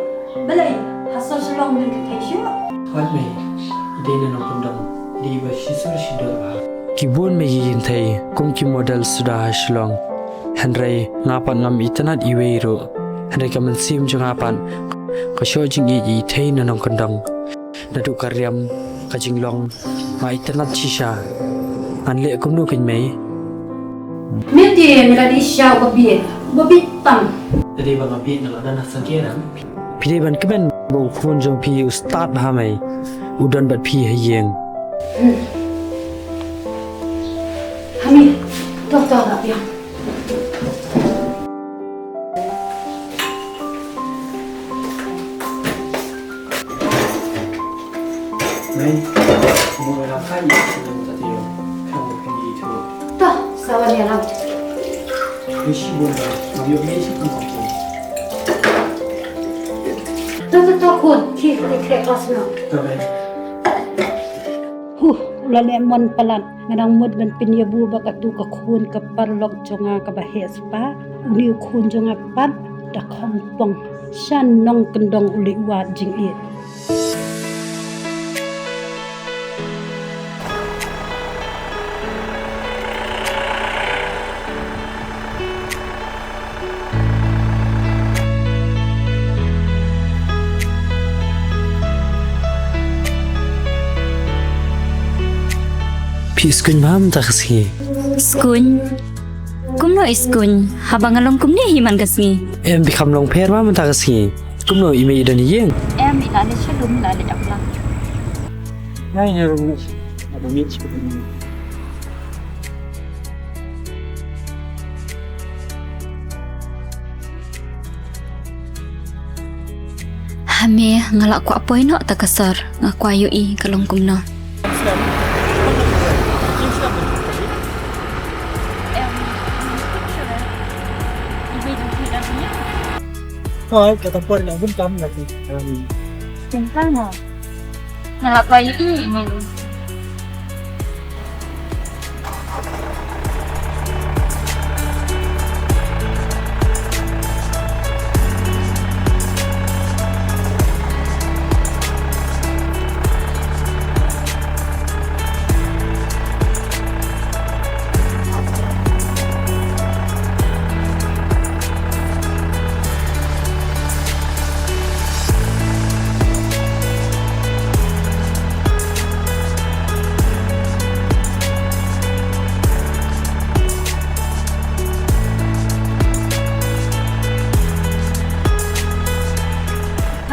Balei, ha sor Shillong don kynthei shuh? Wat mei, i dei na nongkyndong, i dei ba shisur shidor bha. Ki bun mei ki kynthei, kum ki model suda ha Shillong. Hynrei nga pat ngam itynnad iwei ruh. Hynrei ka mynsiem jong nga pat ka shoh jingïeit ïa i thei na nongkyndong. Naduh ka riam ka jinglong nga itynnad shisha. Ngan leh kumno kein mei? Mynta me la dei shisha uba bieit, uba bieit tam. Te dei ba nga bieit nga la don ha sangke ram. Phi dei ban kmen ba u khun jong phi u stad bha mei. U don bad phi ha ïing. Hmm. Hami, to to la biang. Mei, mo la kai ni sa ta tio. Kan mo kan di tu. To, sawan ïa lam. Ni shi bon ba, mo yo ni shi kan mo. To to to, Khun, ki, ki, ki, os no. Huh, u la leh mon palat. Nga dang mut ban pynïabu ba katu ka khun ka paralok jong nga kaba heh spah. Une u khun jong nga pat da khongpong. Sha nongkyndong u leit wad jingïeit. Phi skun ma mynta ka sngi? Skun? Kumno i skun? Haba nga long kumne hi man ka sngi. Em, phi kham long pher ma mynta ka sngi. Kumno i mei i don ïing? Em, i la leit sha lum, la leit aplang. Ngai ne rung. Aba mei. Hame, nga la kwah poi noh ta ka sor, nga kwah ïohi ka long kumno. Hooid, kata por nga bun kam lagi. Bun kam ha. Nga la kwah ïohi.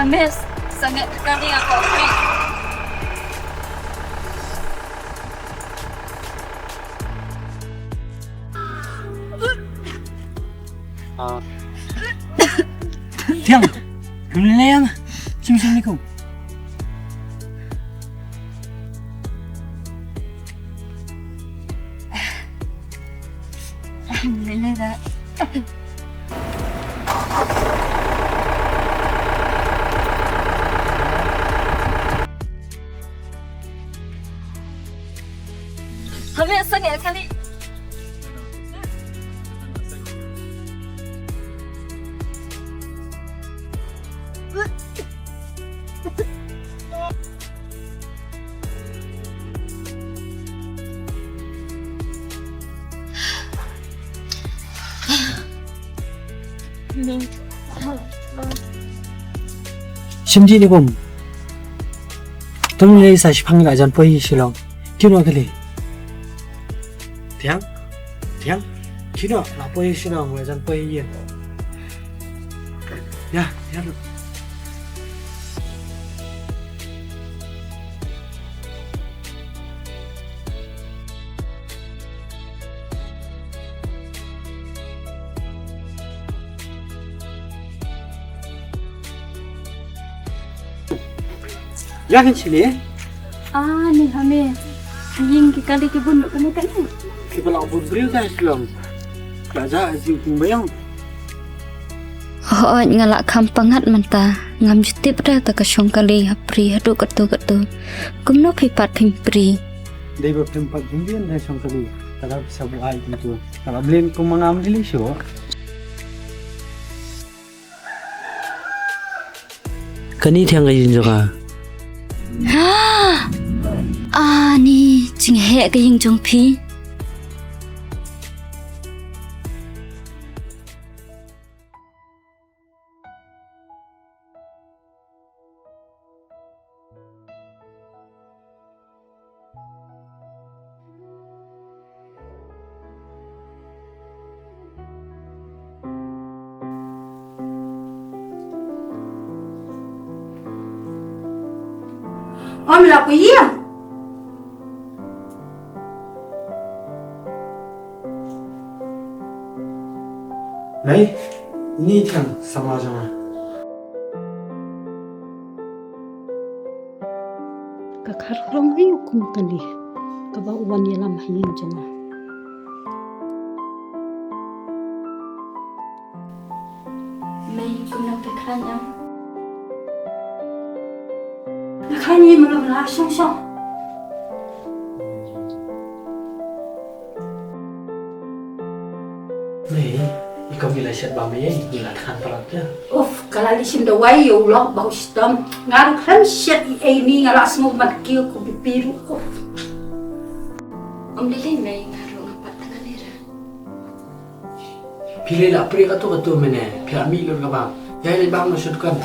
Hamis, sangeh kali aku. Ah. Tiang, kemlele ya, cim cim niku. Kemlele dah. Kami asal ya kali. Shim ji ni kum. Tum ni sa shipang la jan poi Shillong. Kino kali. Tiang, tiang. Kino la poi Shillong la jan poi ye. Ya, ya. Ya kan sini? Ah, ni hame. Ïing ki kali ki bun kane kane. Ki bala bun briew ka Shillong. Ka ja ji ting bayang. Hooid nga la kham pangat mynta, ngam ju tip da ta ka shong kali ha pri haduh katto katto. Kumno phi pat phim pri? Dei ba phim pat phim bien da shong kali. Ka la sa bu ai kumtu. Ka la blin kum ma ngam dili shu. Kani thiang ka ïing jong ka. Ah, ni jingheh ka ïing jong phi. Om la ku ïa. Nei, ni kan sama jong nga. Ka khar rong aïu kum kane kaba u wan ïalam ha ïing jong nga. Mei, kumno phi khlaiñ em? Kha ngi mala mala shong shong. Mei, i kam ngi la shet ba mei, ngi la than palat ya. Uf, ka la li shim dawai ïa u lok ba u shitom. Nga ruh khlem shet ei ei ni nga la sngew mat kiew ko pipi ruh. Uf. Ym lei lei mei, nga ruh nga pat tang ani ra. Phi lei la pyrkhat katto katto mynne, phi la mih lut ka bam. Ïa leit bam noh sha dukan.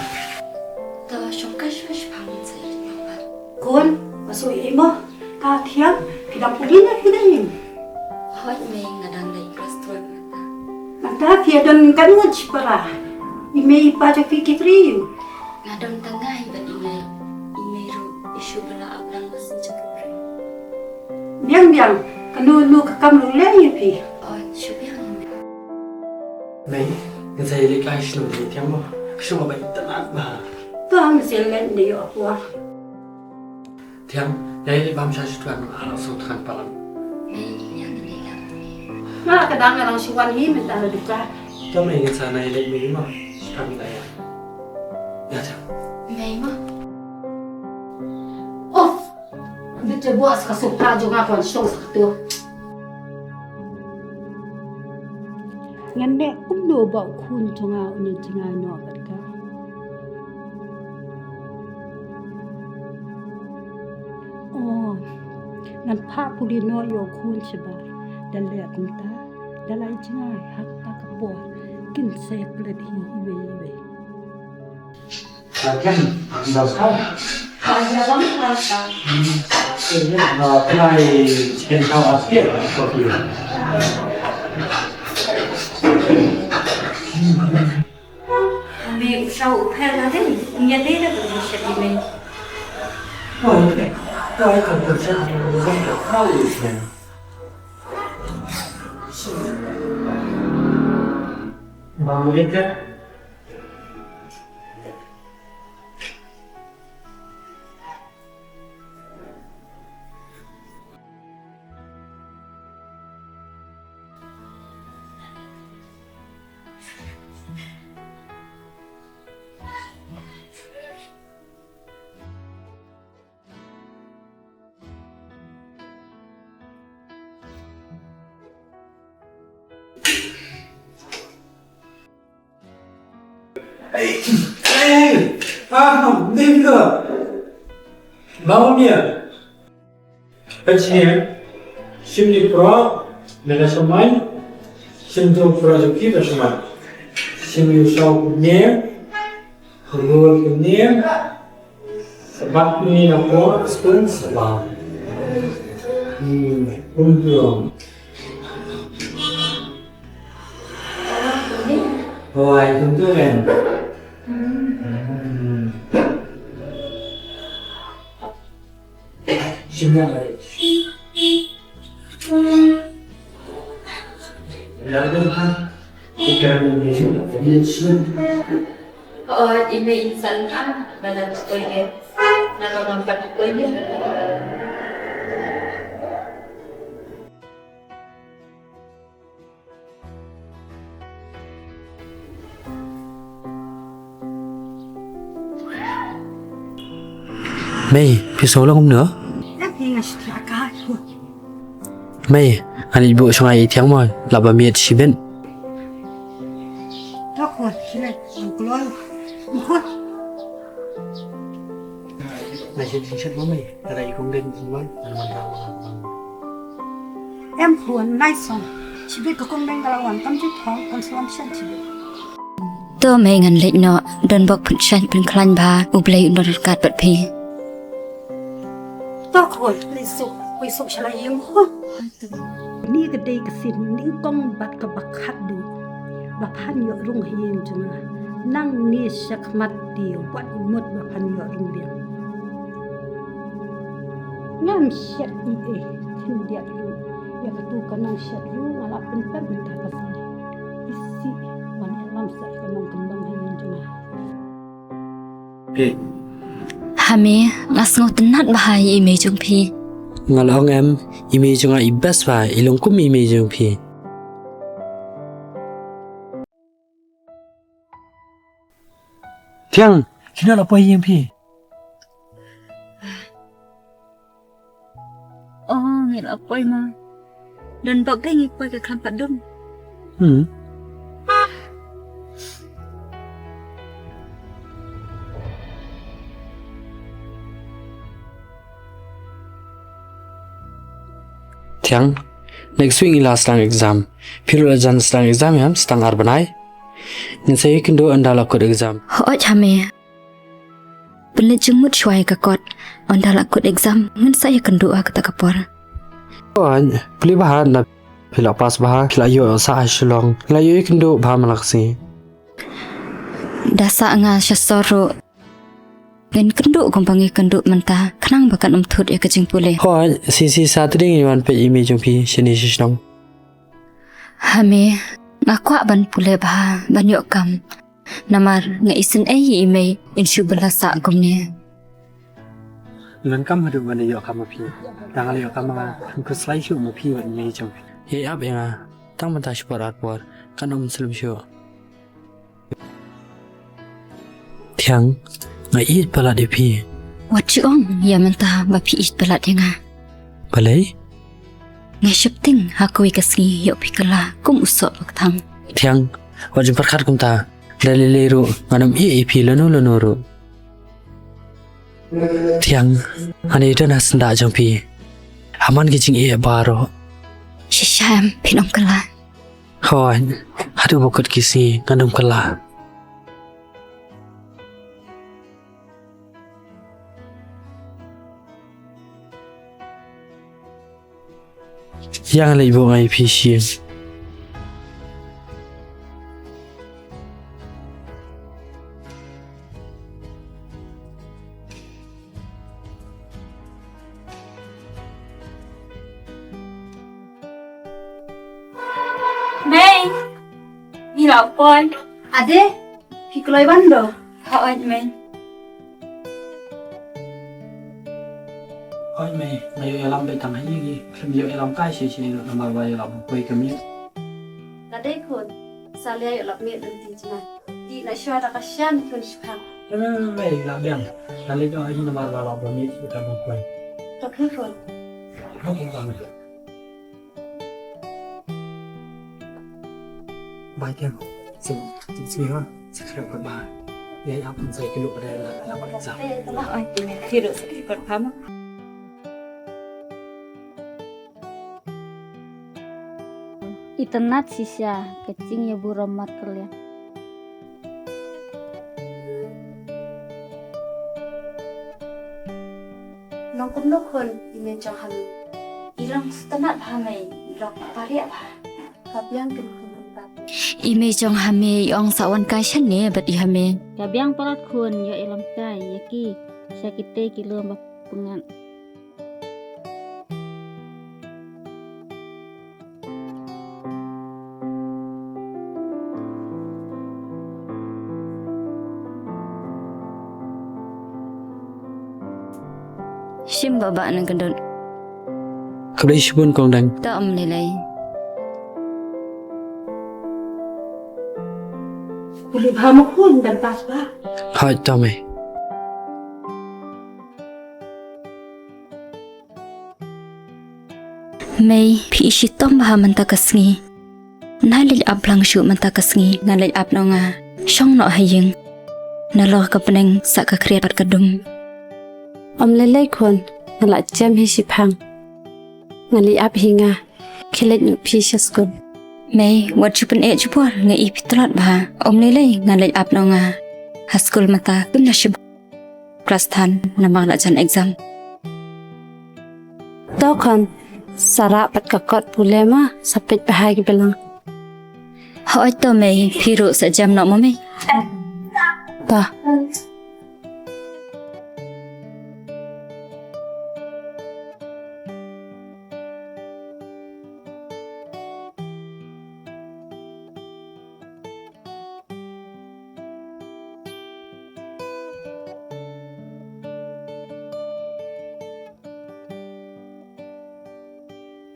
To shong kai shong shong mynta. Khun, ba shu ïa i mo. Ka thiang, phi dang pule ne phi dang im? Hooid mei, nga dang leit restaurant mynta. Mynta phi don kan ngut shipara. I mei i pa jong phi ki briew. Nga don tang nga hi bad i mei. I mei ruh i shu ba la ap lang ba shu jaka briew. Biang biang, kano kano ka kam ruh leh ïa phi. Oh, shu biang. Mei, ngan sa ïaleit kai shnong ïa Thiang mo. Ka shnong ba itynnat bha. To ngan sa ïaleit ne ïoh apor. Thiang, ïa ïaleit bam sha shu twan, ah, shu twan palat. Mei, ïa ngan ïaleit lang. Nga ka dang nga dang shu wan hi mynta na dukan. To mei, ngan sa na ïaleit mei mo. Shu twan mynta ïa. Ïa Thiang. Mei mo. Of. Bit te buh sa ka sofa jong nga kwan shtong sa katu. Ngan leh kumno ba u khun jong nga un ïa jngai noh bad ka. Oh, ngan phah pule noh ïa u khun shabar. Da leh kumta, da la ïa jngai ha kata ka por. Kin sa ïa klet hi iwei iwei. Kan dal kau. Kan dal kau. Hmm. Ini, uh, can I, can I ask you for you? Mei u saw u pher na dei, ïa dei da ka shet i mei. Oh, okay. Kau kan kan shet i mei. Kau kan shet i mei. Bang Rika. Ei, ei, ah, Devika. Mama mia. Ka jingim, shim ni pro, me la shamai, shim tu pro jong ki la shamai. Shim yu shau kumne, rul kumne, sabat ni na pro, spoon sabat. Hmm, kumne. Oi, kumne kan. Hmm. Oh, i mei insan ah, ba la poi ke. Na ba ngam pat poi ke. Mei, phi sngew long kumno? Em, phi nga shu aka. Mei, ngan ïa buh shong ai Thiang mo, la ba miet shibit. Tok mo, shilai, ang kulon. Mo. Nai shen shen shen mo mei, ka dei kong den shen wan, an wan rau wan. Em khun, nai song. Shibit ka kong den ka la wan, kam ju thong, kam song shen shibit. To mei ngan leit noh, don bok pynshait pynkhlaiñ bha, U Blei un don ryngkat bad phi. To khun, leit suk, khuid suk sha la ïing khun. Kane ka dei ka sien nyngkong bad kaba khatduh ba phan ïoh rung ha ïing jong nga. Nangne shakhmat te wat mut ba phan ïoh rung biang. Ngam shet ei ei khyndiat ruh. Ïa katu ka nongshet ruh nga la pynpep mynta ka sngi. Isih ban ïalam sa ïa ka nongkyndong ha ïing jong nga. Phi. Ha mei, nga sngewtynnat bha ïa i mei jong phi. Nga la ong em, i mei jong nga i best bha, i long kum i mei jong phi. Thiang, kino la poi ïing phi? Ngi la poi ma. Don bok dei ngi poi ka khlem pat dum. Hmm. Thiang, next week ngi la sdang exam. Phi ruh la jan sdang exam ïa, sdang ar bnai. Ngin sa ïakynduh ynda la kut exam. Hooid ha me. Pynleit jingmut shuwa ïa ka kot. Ynda la kut exam, ngin sa ïakynduh ha kata ka por. Hooid, plie bha, ynda phi la pass bha, phi la ïoh sah ha Shillong. La ïoh ïakynduh bha man la ka sngi. Da sah nga sha sor ruh. Ngin kynduh kumba ngi kynduh mynta, khnang ba kan ym thut ïa ka jingpule. Hooid, shisha Saturday ngin wan peit ïa i mei jong phi shane sha shnong. Ha me, nga kwah ban pule bha, ban ïoh kam. Namar nga isynei ïa i mei, in shu ba la sah kumne. Ngan kam haduh ban ïoh kam ma phi. Tang la ïoh kam ma nga, ngan khuslai shuh ma phi bad i mei jong phi. Ïa ap ïa nga, tang mynta shi por ar por, kan ym slem shuh. Thiang, nga ïeit palat ïa phi. Wat ju ong ïa mynta ba phi ïeit palat ïa nga. Balei? Nga sheptieng ha kawei ka sngi ïoh phi kylla kum u soh ba kthang. Thiang, wat ju pyrkhat kumta. Da lei lei ruh ngan ym ïeh ïa phi lano lano ruh. Thiang, ngan ïadon ha syndah jong phi. Ha man ki jingeh baroh. Shisha em phin ym kylla? Hooid, haduh ba kut ki sngi ngan ym kylla. Ïa nga leit buh nga ïa phi sha ïing. Mei, ngi la poi. Ade, phi kloi ban do? Hooid mei. Hooid mei, nga ïoh ïalam beit tang ha ïing, phim ïoh ïalam kai shisha namar ba ïoh lam poi ka miet. Ka dei khun, sa leh ïoh lap miet lynti jngai. Dih na shuwa da ka shan khun shipang. Mei, mei, mei, la biang. Nga leit noh ha ïing namar ba la ba miet shu ta ban poi. To khun khun. Khun khun. Bai tiang. Sing, sing sing ha. Sa khreh pat ba. Ïa ap sa ki luk pada la la ba sa. Oi, tiang. Tiru sa ki pat pam. Itynnad shisha ka jingïaburom markylliang. Long kumno khun i mei jong ha me? I long sngewtynnad bha mei, i long pariah bha. Ka biang kin khun kumta. I mei jong ha me i ong sa wan kai shane bad i ha me. Ka biang palat khun, ïoh ïalam kai ïa ki sha kitei ki lum ba pyngngad. Shim bha ba nang kyndut. Khublei shibun kong dang. To ym lei lei. Pule bha mo khun, dan pass bha. Hooid to mei. Mei, phi shitom bha mynta ka sngi. Nai leit ap lang shuh mynta ka sngi, ngan leit ap noh nga. Shong noh ha ïing. Nalor ka bneng sah ka khriat bad ka dum. Ym lei lei khun, nga la jem hi shiphang. Ngan leit ap hi nga. Khie leit noh phi sha skul. Mei, wat ju pyneh jubor, nga ïeit phi tlot bha. Ym lei lei, ngan leit ap noh nga. Ha skul mynta kim da shim klas than namar la jan exam. To khun, sa rah pat ka kot pule ma, sa peit bha ïa ki balang. Hooid to mei, phi ruh sa jem noh mo mei. To.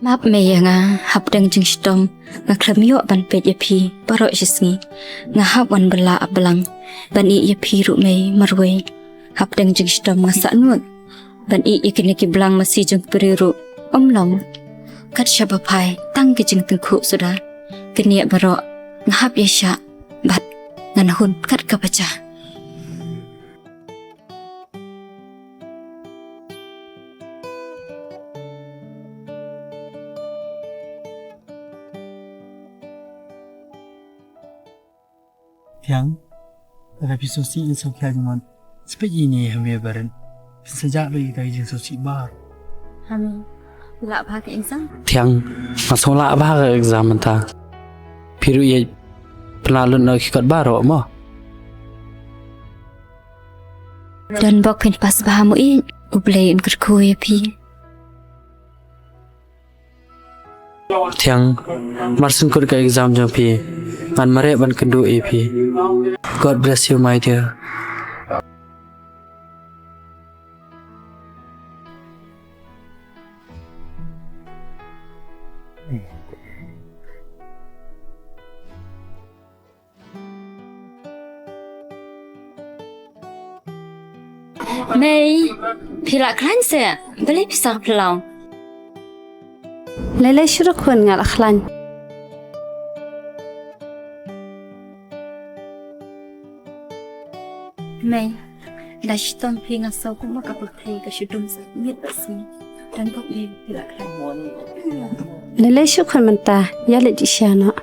Map mei ïa nga, hapdeng jingshitom nga khlem ïoh ban peit ïa phi baroh shi sngi. Nga hap wan bylla ap blang ban ïeh ïa phi ruh mei marwei. Hapdeng jingshitom nga sahnud ban ïeh ïa kine ki blang masi jong ki briew ruh. Ym long, kat shaba phai tang ki jingtyngkhuh suda, kane baroh nga hap ïa shah bad ngan hun kat kaba jia. Thiang, lada phi sngewsih ïa ka jingmut, sa peit ïa ine ha me barit. Phin sa jah lut ïa ka jingsngewsih baroh. Ha me, lah bha ka exam? Thiang, nga sngewlah bha ka exam mynta. Phi ruh ïa pynlah lut noh ki kot baroh mo. Don bok phin pass bha mo ïeit, U Blei un kyrkhu ïa phi. Thiang, mar shu kut ka exam jong phi, ngan mareh ban kynduh ïa phi. God bless you, my dear. Mei, phi la khlaiñ se? Balei phi sa phyllaw? Lei lei shuh ruh khun, nga la khlaiñ. Mei, da shitom phi nga sngew kumba ka pyrthei ka shu dum sa miet bad sngi. Don bok mei phi la khlaiñ. Lei lei shuh khun mynta, ïa leit sha noh.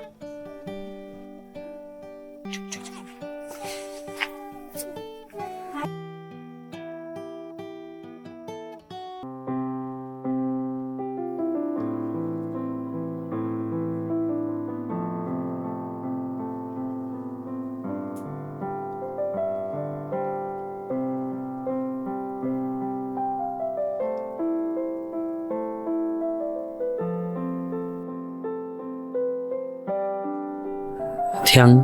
Thiang,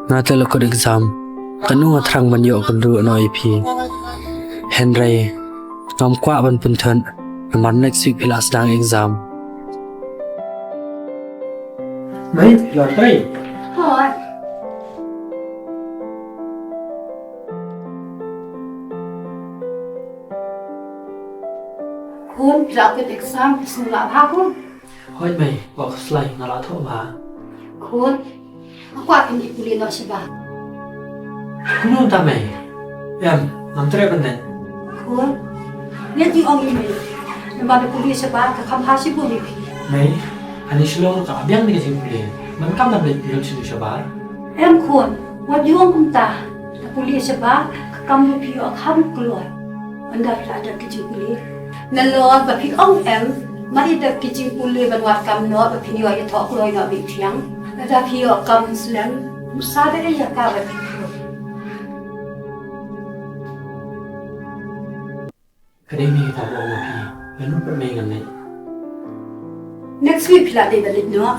nga te la kut exam, kano nga thrang ban ïoh kynduh noh ïa phi. Hynrei ngam kwah ban pynthut, namar next week phi la sdang exam. Mei, la trei. Hooid. Khun, phi la kut exam, phi sngewlah bha khun? Hooid mei, wat khuslai, nga la thoh bha. Khun, nga kwah phin ïa pule noh shabar. Kumno ta mei? Em, ngam treh ban leit. Khun, ngan ong ïa mei. Namar da pule shabar ka kham bha shibun ïa phi. Mei, hangne Shillong ka biang ne ka jingpule. Man kam ban leit lut sha shabar. Em khun, wat ïa ong kumta. Da pule shabar ka kam ïa phi ïoh kham kloi. Ynda phi la dep ki jingpule. Nalor ba phi ong em, mar ïa dep ki jingpule ban wad kam noh ba phin ïoh ïathoh kloi noh beit Thiang. Lada phi ïoh kam slem, ym sa da ei ïa ka ba phi pule. Ka dei ne kata ba ong ma phi, lano pat mei ngan leit? Next week phi la dei ban leit noh.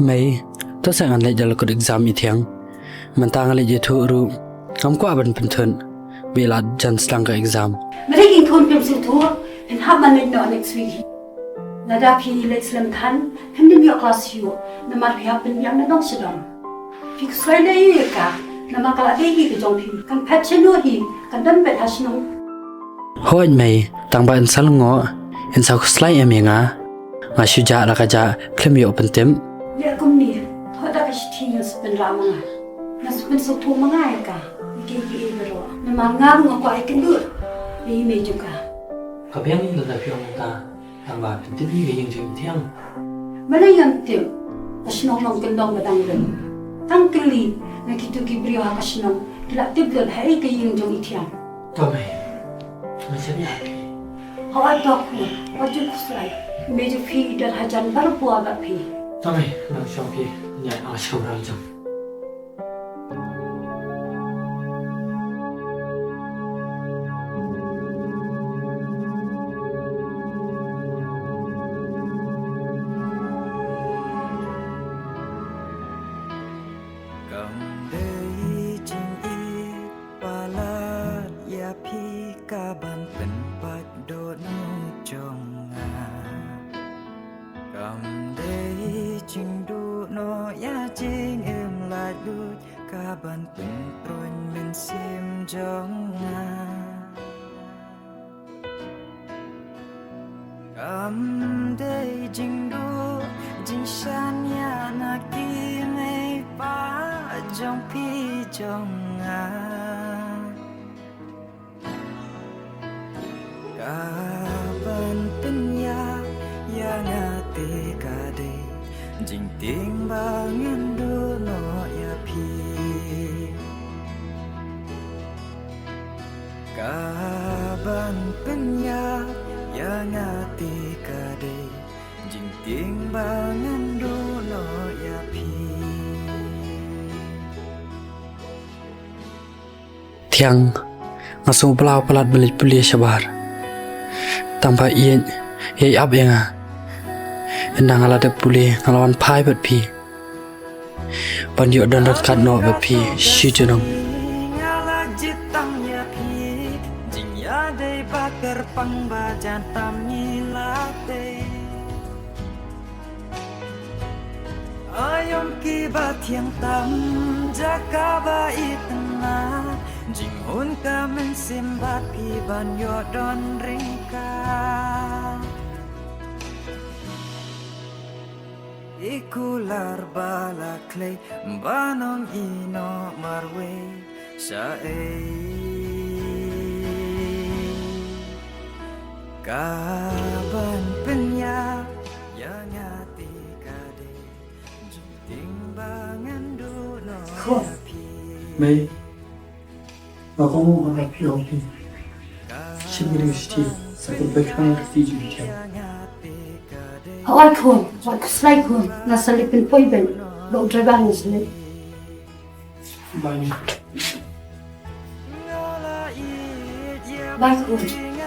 Mei, to sa ngan leit da la kut exam i Thiang. Mynta nga leit ïathuh ruh, ngam kwah ban pynthut. Ba i la jan sdang ka exam. Balei khun phim sngewthuh, phin hap ban leit noh next week. Lada phi leit slem than, phim nym ïoh klas shuh, namar phi hap pynbiang na dong sha dong. Phi khuslai leh ïa ka, namar ka la dei hi ka jong phi, kan phet shano hi, kan don beit ha shnong. Hooid mei, tang ba in sa lyngngoh, in sa khuslai em ïa nga. Nga shu jah la ka jah, khlem ïoh pyntip. Leh kumne, thoh da ka shithi ngan sa pynrah ma nga. Ngan sa pynsngewthuh ma nga ïa ka, ïa kiei kiei baroh. Namar nga ruh nga kwah ïakynduh ïa i mei jong ka. Ka biang ïa lada phi ong mynta, tang ba phin tip ïa ka ïing jong i Thiang. Balei ngam tip? Ka shnong long kyndong ba dang rem. Tang kylli na kito ki briew ha ka shnong, ki la tip lut haei ka ïing jong i Thiang. To mei, ngan shaniah ïa phi. Hooid to khun, wat ju khuslai. I mei jong phi i don hajan barabor bad phi. To mei, ngan shong phi, ngan ïa shong rang jong. Kam dei jingïeit palat ïa phi ka ban pynpait dohnud jong nga. Kam dei jingduh noh ïa jingim laitluid ka ban pynpruin mynsiem jong nga. Kam dei jingduh jingshaniah na ki mei pa jong phi jong nga. Ka ban pynïap ïa nga te ka dei jingtieng ba ngan duh noh ïa phi. Ka ban pynïap ïa nga te ka dei jingtieng ba ngan duh noh ïa phi. Thiang, nga sngew bha palat ban leit pule shabar. Tang ba ïeit, ïeit ap ïa nga. Ynda nga la dep pule, nga la wan phai bad phi. Ban ïoh don ryngkat noh bad phi shi junom. Nga la jied tam ïa phi, jingïadei ba kyrpang ba jan tam ngi la tei. Aïom ki ba thiang tam, jaka ba itynnad, jinghun ka mynsiem bad phi ban ïoh don ryngkat. I kular ba la khlei, ba nang ïehnoh marwei shaei. Ka ban pynïap ïa nga te ka dei jingtieng ba ngan duh noh ïa phi. Mei. Nga kohnguh nga la phi ong phi. Shim university, sa pynpoi khnang ka fee jong phi. Hawai khun, hawai khuslai khun, nga sa leit pynpoi bank, dok driver nga sa leit. Bye. Bye khun,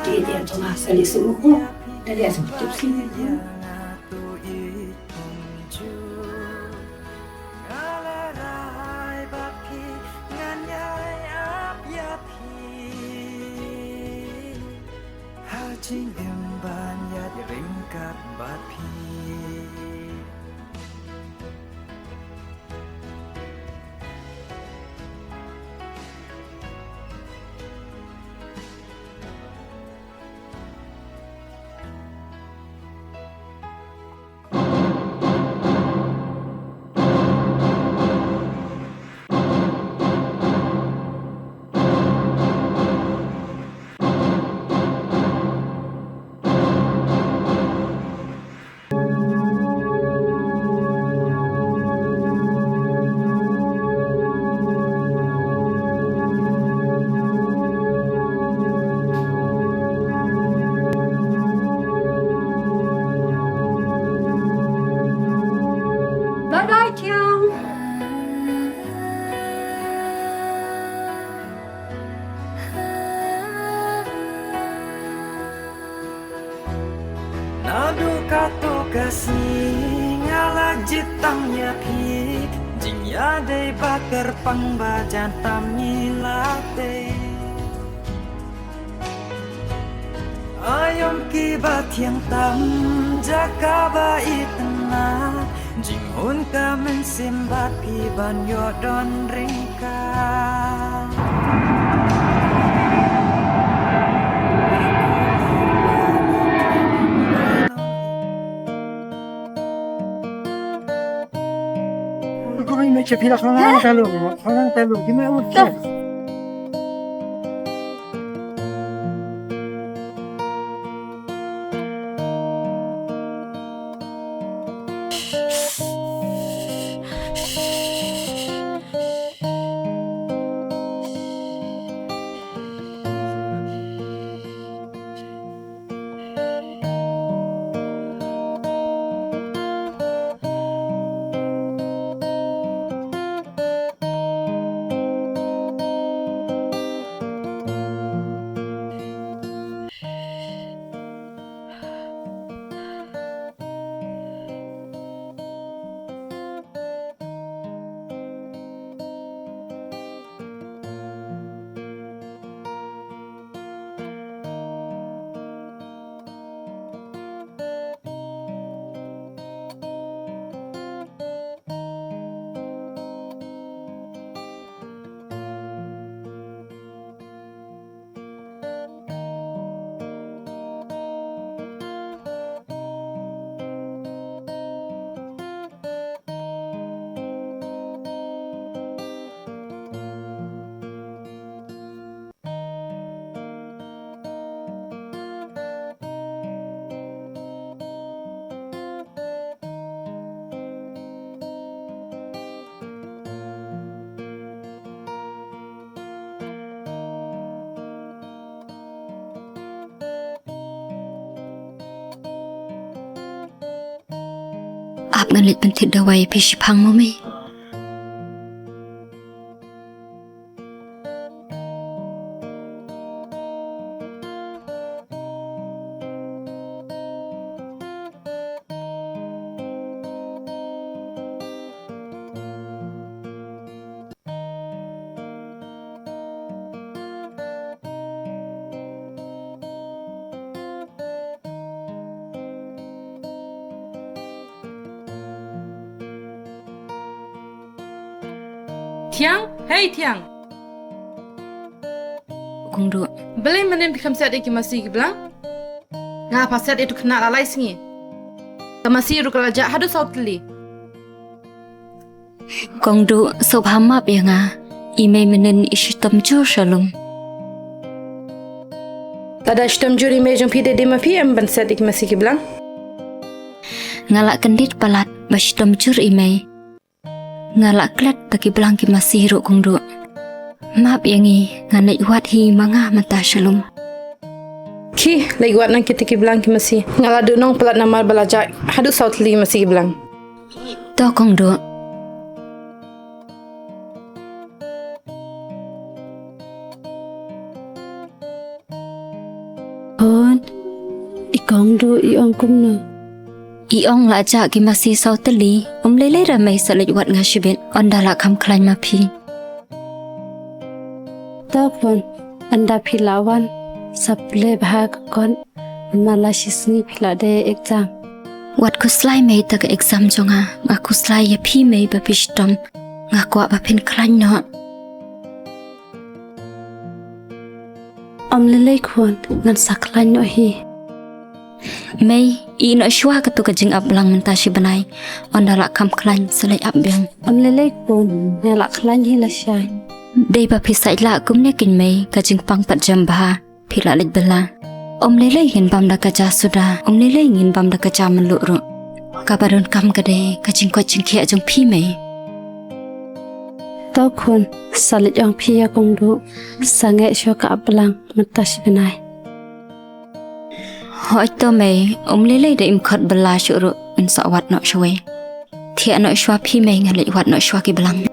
ïeit ïa jong nga sa leit suk khun, da leit suk tip si. Nga la rai bad phi, ngan ïai ap ïa phi. Ha jingim ban ïaid ryngkat bad phi. Bye bye, Thiang. Naduh katto ka sngi nga la jied tam ïa phi, jingïadei ba kyrpang ba jan tam ngi la tei. Aïom ki ba thiang tam, jaka ba itynnad, jinghun ka mynsiem bad phi ban ïoh don ryngkat. Ap ngan leit pynthied dawai ïa phi shiphang mo mei. Thiang, hei Thiang. Kong Duh. Balei mynnin phi kham siat ïa ki masi ki blang? Nga pha siat ïa tu khynnah la lai sngi. Ka masi ruh ka la jah haduh saw tylli. Kong Duh, sngewbha map ïa nga. I mei mynnin i shitom jur sha lum. Lada shitom jur i mei jong phi, dei dei ma phi em ban siat ïa ki masi ki blang? Nga la kyndit palat ba shitom jur i mei. Nga la klet da ki blang ki masi ruh Kong Duh. Map ïa ngi, ngan leit wad hi ma nga mynta sha lum. Khie, leit wad nang kita ki blang ki masi. Nga la duh nong palat namar ba la jah haduh saw tylli masi ki blang. To Kong Duh. Khun, i Kong Duh i ong kumno? I ong la jah ki masi saw tylli, um lei lei re mei, sa leit wad nga shibit, ynda la kham khlaiñ ma phi. To khun, ynda phi la wan, sa plie bha ka kot, namar la shisngi phi la dei exam. Wat khuslai mei da ka exam jong nga, nga khuslai ïa phi mei ba phi shitom, nga kwah ba phin khlaiñ noh. Ym lei lei khun, ngan sa khlaiñ noh hi. Mei, ïeh noh shuwa katu ka jingap blang mynta shi bnai. Ynda la kham khlaiñ sa leit ap biang. Ym lei lei khun, nga la khlaiñ hi lashai. Dei ba phi sait lah kumne kein mei, ka jingpang pat jem bha. Phi la leit bylla. Ym lei lei ngin bam da ka ja suda, ym lei lei ngin bam da ka ja mluh ruh. Kaba donkam ka dei ka jingkoit jingkhiah jong phi mei. To khun, sa leit ong phi ïa Kong Duh, sa ngeit shuwa ka ap blang mynta shi bnai. Hooid to mei, ym lei lei da im khot bylla shuh ruh, yn sa wad noh shawei. Thiah noh shuwa phi mei, ngan leit wad noh shuwa ki blang.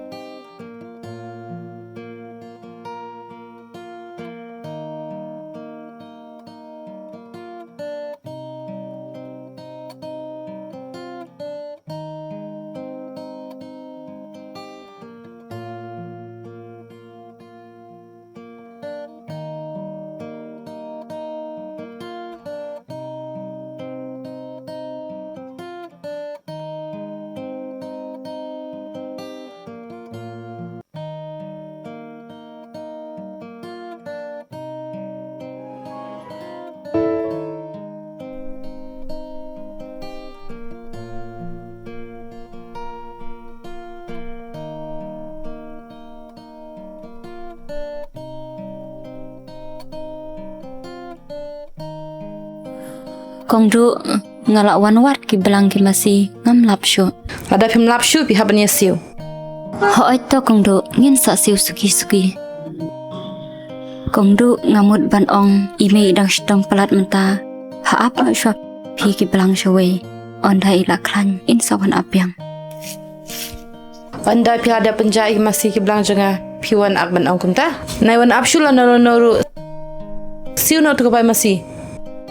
Kong Duh, nga la wan wad ki blang ki masi, ngam lap shuh. Lada phim lap shuh, phi hap ban ïa siew. Hooid to Kong Duh, ngin sa siew suki suki. Kong Duh, nga mut ban ong, i mei i dang shitom palat mynta. Ha ap noh shuwa phi ki blang shawei. Ynda i la khlaiñ, yn sa wan ap biang. Ynda phi la dep pynjah ïa ki masi ki blang jong nga, phi wan ap ban ong kumta. Nai wan ap shuh lano lano ruh. Siew noh tu ka bai masi.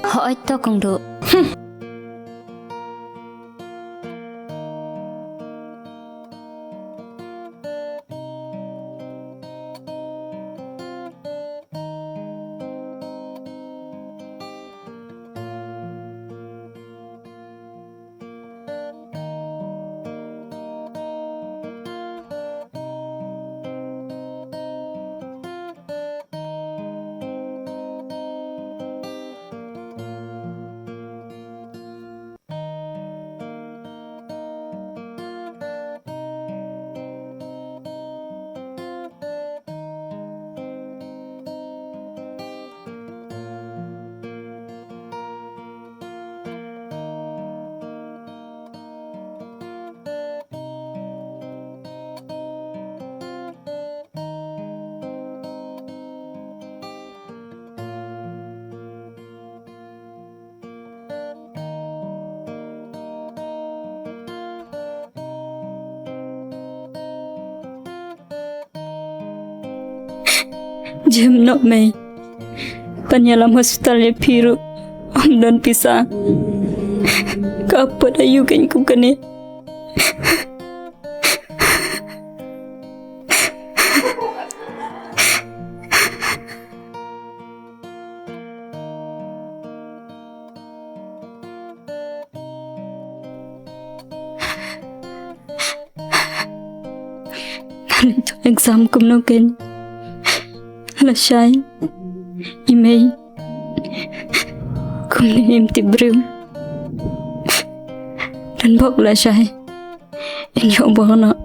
Hooid to Kong Duh. Hmm. Jem noh mei. Ban ïalam hospital ïa phi ruh ym don pisa. Ka apot aïu kein kum kane. Exam kumno kein lashai. I mei kumne im tip briew. Don bok lashai. In ïoh bok noh.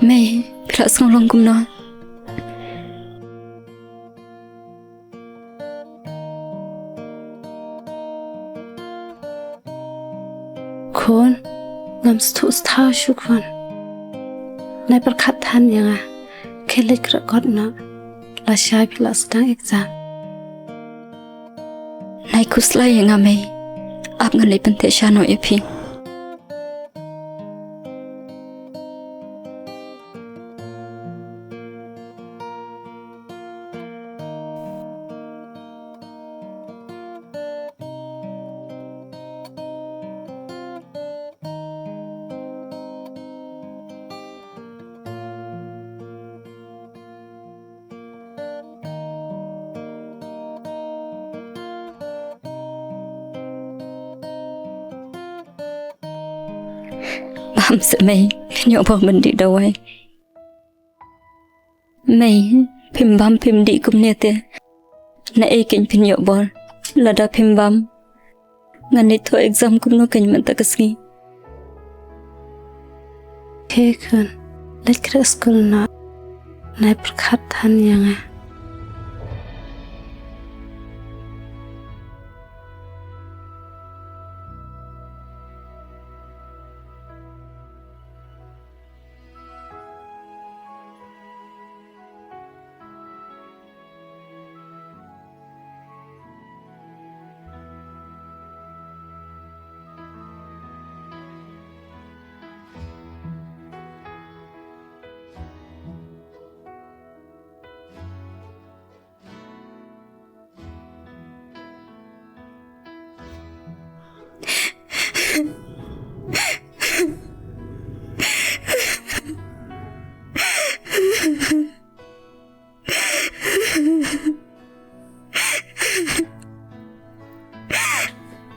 Mei, phi la sngew long kumno? Khun, ngam sngewthuh shuh khun. Nai pyrkhat than ïa nga. Khie leit khreh kot noh. Lashai phi la sdang exam. Nai khuslai ïa nga mei. Ap ngan leit pyntheh sha noh ïa phi. Bam seh mei, phin ïoh bor ban dih dawai. Mei, phim bam phim dih kumne te. Na ei kein phin ïoh bor lada phim bam? Ngan leit thoh exam kumno kein mynta ka sngi? He khun, leit khreh skul noh. Nai pyrkhat than ïa nga.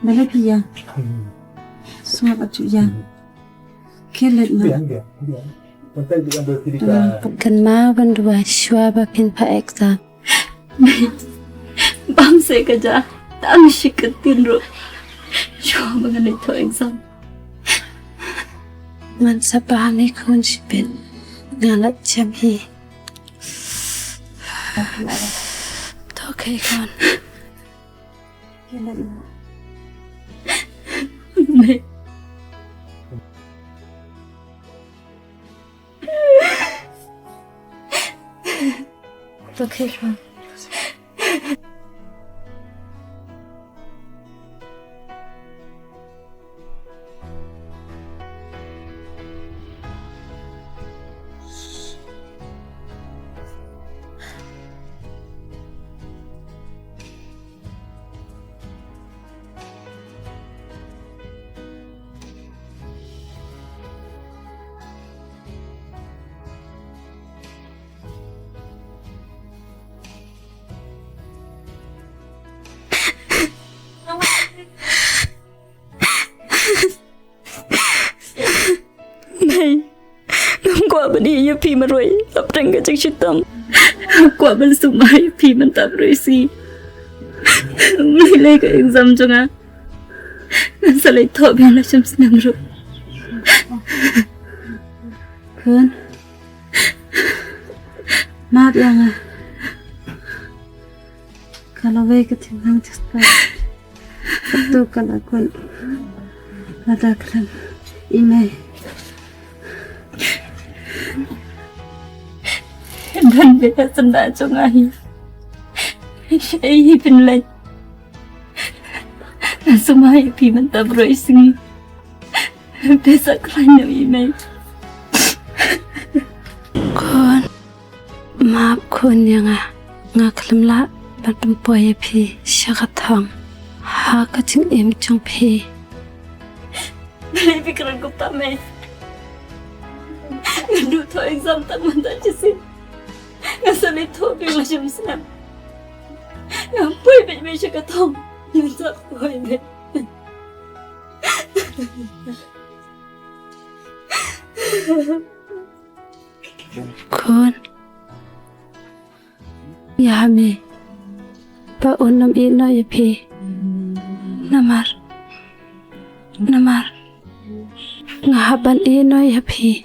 Bala pia. Sngap atu ya. Kelet na. Kan ma ban dua shwa ba phin pha exam. Bam se ka ja. Tang shi ka tin ru. Shwa ba ngan thoh exam. Ngan sa ba ni khun shipin. Ngan la chem hi. To khei khun. To khei khun. Kwah ban ïoh ïa phi marwei hapdeng ka jingshitom. Kwah ban sumar ïa phi mynta baroh shi sngi. Ym lei lei ka exam jong nga. Ngan sa leit thoh biang la shim snem ruh. Khun, map ïa nga. Ka la wei ka tynrang jingstad. Kato ka la kut. Lada khlem i mei. Don beit ha syndah jong nga hi. Ei hi pynleit. Nga sumar ïa phi mynta baroh shi sngi. Phi sa khlaiñ noh i mei. Khun, map khun ïa nga. Nga khlem lah ban pynpoi ïa phi sha ka thong ha ka jingim jong phi. Balei phi kren kumta mei? Nga duh thoh exam tang mynta shisien. Nga sa leit thoh biang la shim snem. Ngam poi beit mei sha ka thong. Ngam sa poi beit. Khun, ïa me, ba un ym ïeh noh ïa phi. Namar, namar nga hap ban ïeh noh ïa phi.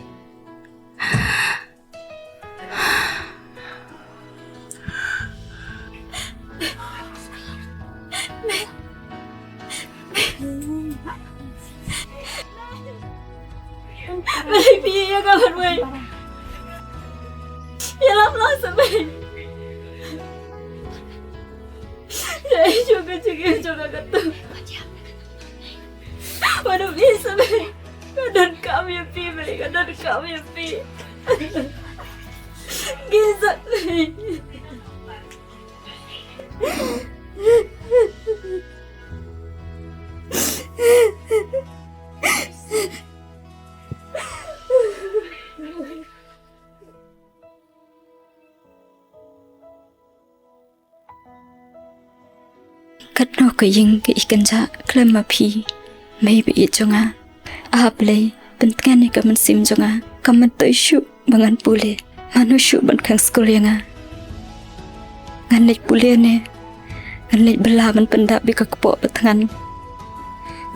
Balei phi ïa nga ban wei? Ïalap lang sa mei. Ïa ïa jong ka jingim jong nga katto. Wat ym ïeh sa mei. Nga donkam ïa phi mei, nga donkam ïa phi. Ngi sa mei. Katno ka ïing ka i kynjah khlem ma phi, mei ba ïeit jong nga. A Blei, pyntngen ïa ka mynsiem jong nga, kam myntoi shuh ba ngan pule. Mano shuh ban khang skul ïa nga? Ngan leit pule ne ngan leit bylla ban pyndap ïa ka kpoh ba thngan?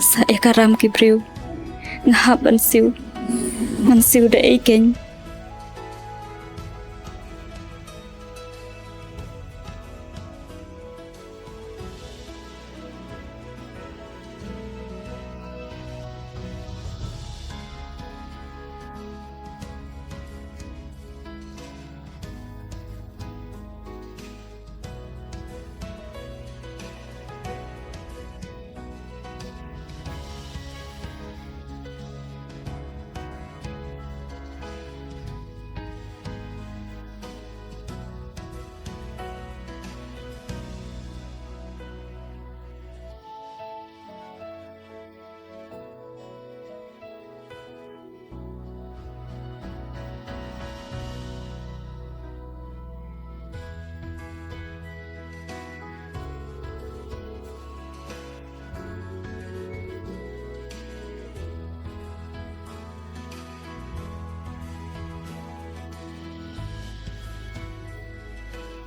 Sa ïa ka ram ki briew nga hap ban siew. Ngan siew da ei keiñ?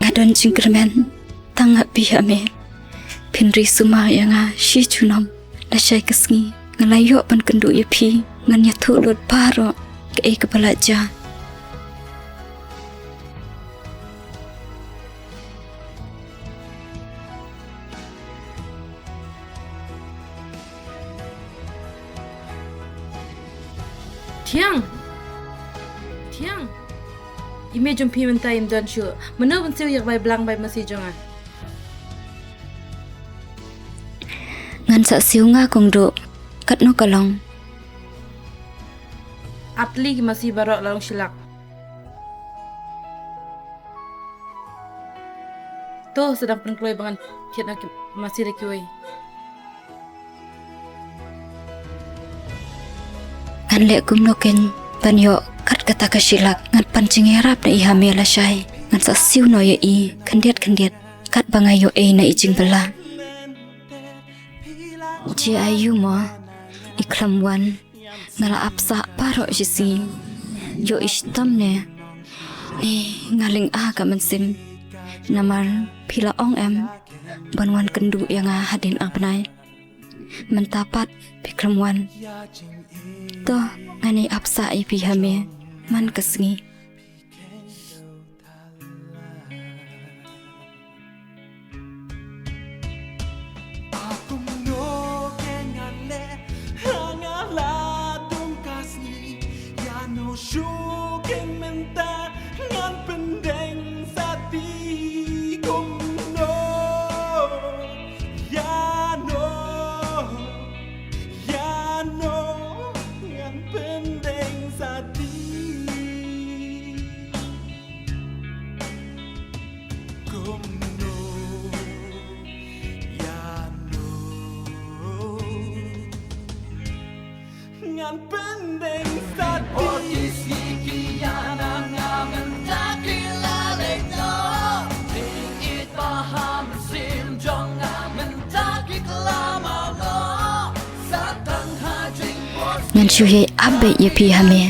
Nga don jingkyrmen tang ha phi ha me. Phin ri sumar ïa nga shi junom. Lashai ka sngi nga la ïoh ban kynduh ïa phi, ngan ïathuh lut baroh kaei kaba la jia. Thiang! Thiang! I mei jong phi mynta im don shuh. Mano ban siew ïa ka bai blang bai masi jong nga? Ngan sa siew nga kong duh. Katno ka long? Ar tylli ki masi baroh la long shi lak. To, sa dang pynkloi ba ngan thied noh ki masi da kiwei. Ngan leh kumno keiñ ban ïoh kat kata ka shi lak? Ngan pan jingïarap na i ha me lashai. Ngan sa siew noh ïa i khyndiat khyndiat katba nga ïoh ei na i jingbylla. Jia aiu mo i khlem wan? Nga la ap sah baroh shi sngi. Ïoh i shitom ne? Ni nga lynga ka mynsiem. Namar phi la ong em ban wan kynduh ïa nga hadien ar bnai. Mynta pat phi khlem wan. To, ngan ïai ap sah ïa phi ha me man ka sngi. Ngan pyndeng sa Ngan shu ïai ap beit ïa phi ha me.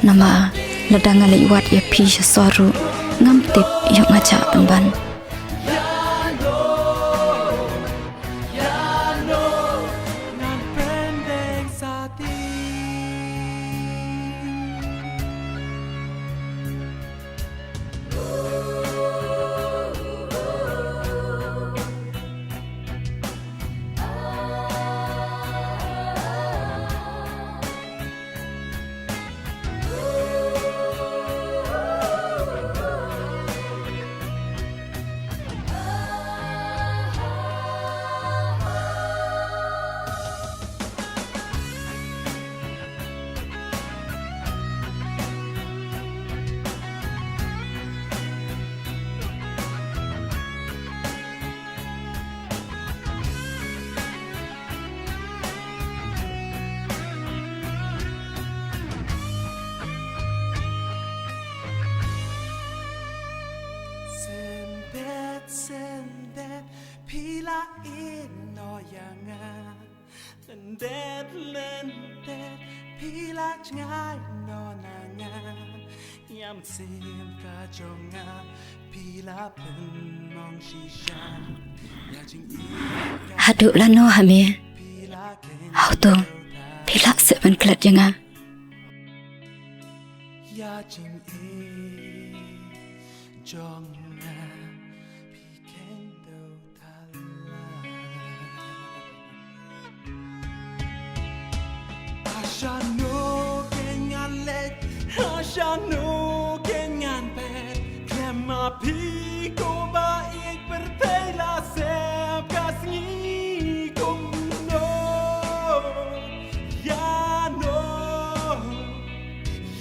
Namar lada nga leit wad ïa phi sha sor ruh ngam tip ïoh nga jah pynban. Syndet, syndet, phi la ïehnoh ïa nga. Lyndet lyndet phi la jngai noh na nga. Ïa mynsiem ka jong nga phi la pynmong shisha. Ïa jingim ka haduh lano ha me? Phi la kyndoh. Hato phi lah seh ban klet ïa nga? Ïa jingim jong nga phi kyndoh. Shano ke ngan leit, shano ke ngan phet. Khlem ma phi ko ba ïeit pyrthei la sep ka sngi kumno. Ïano,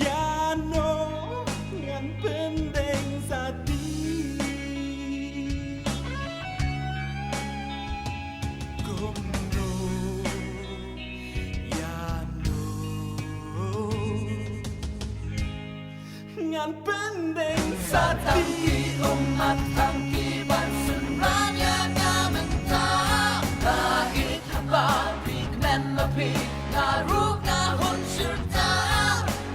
ïano ngan pyndeng sa ti. Kumno, ïano ngan pyndeng sa ti. Tang ki ummat, tang ki ban synran ïa nga mynta. Ba ïeit haba phi kmen ma phi, nga ruh nga hun shirta.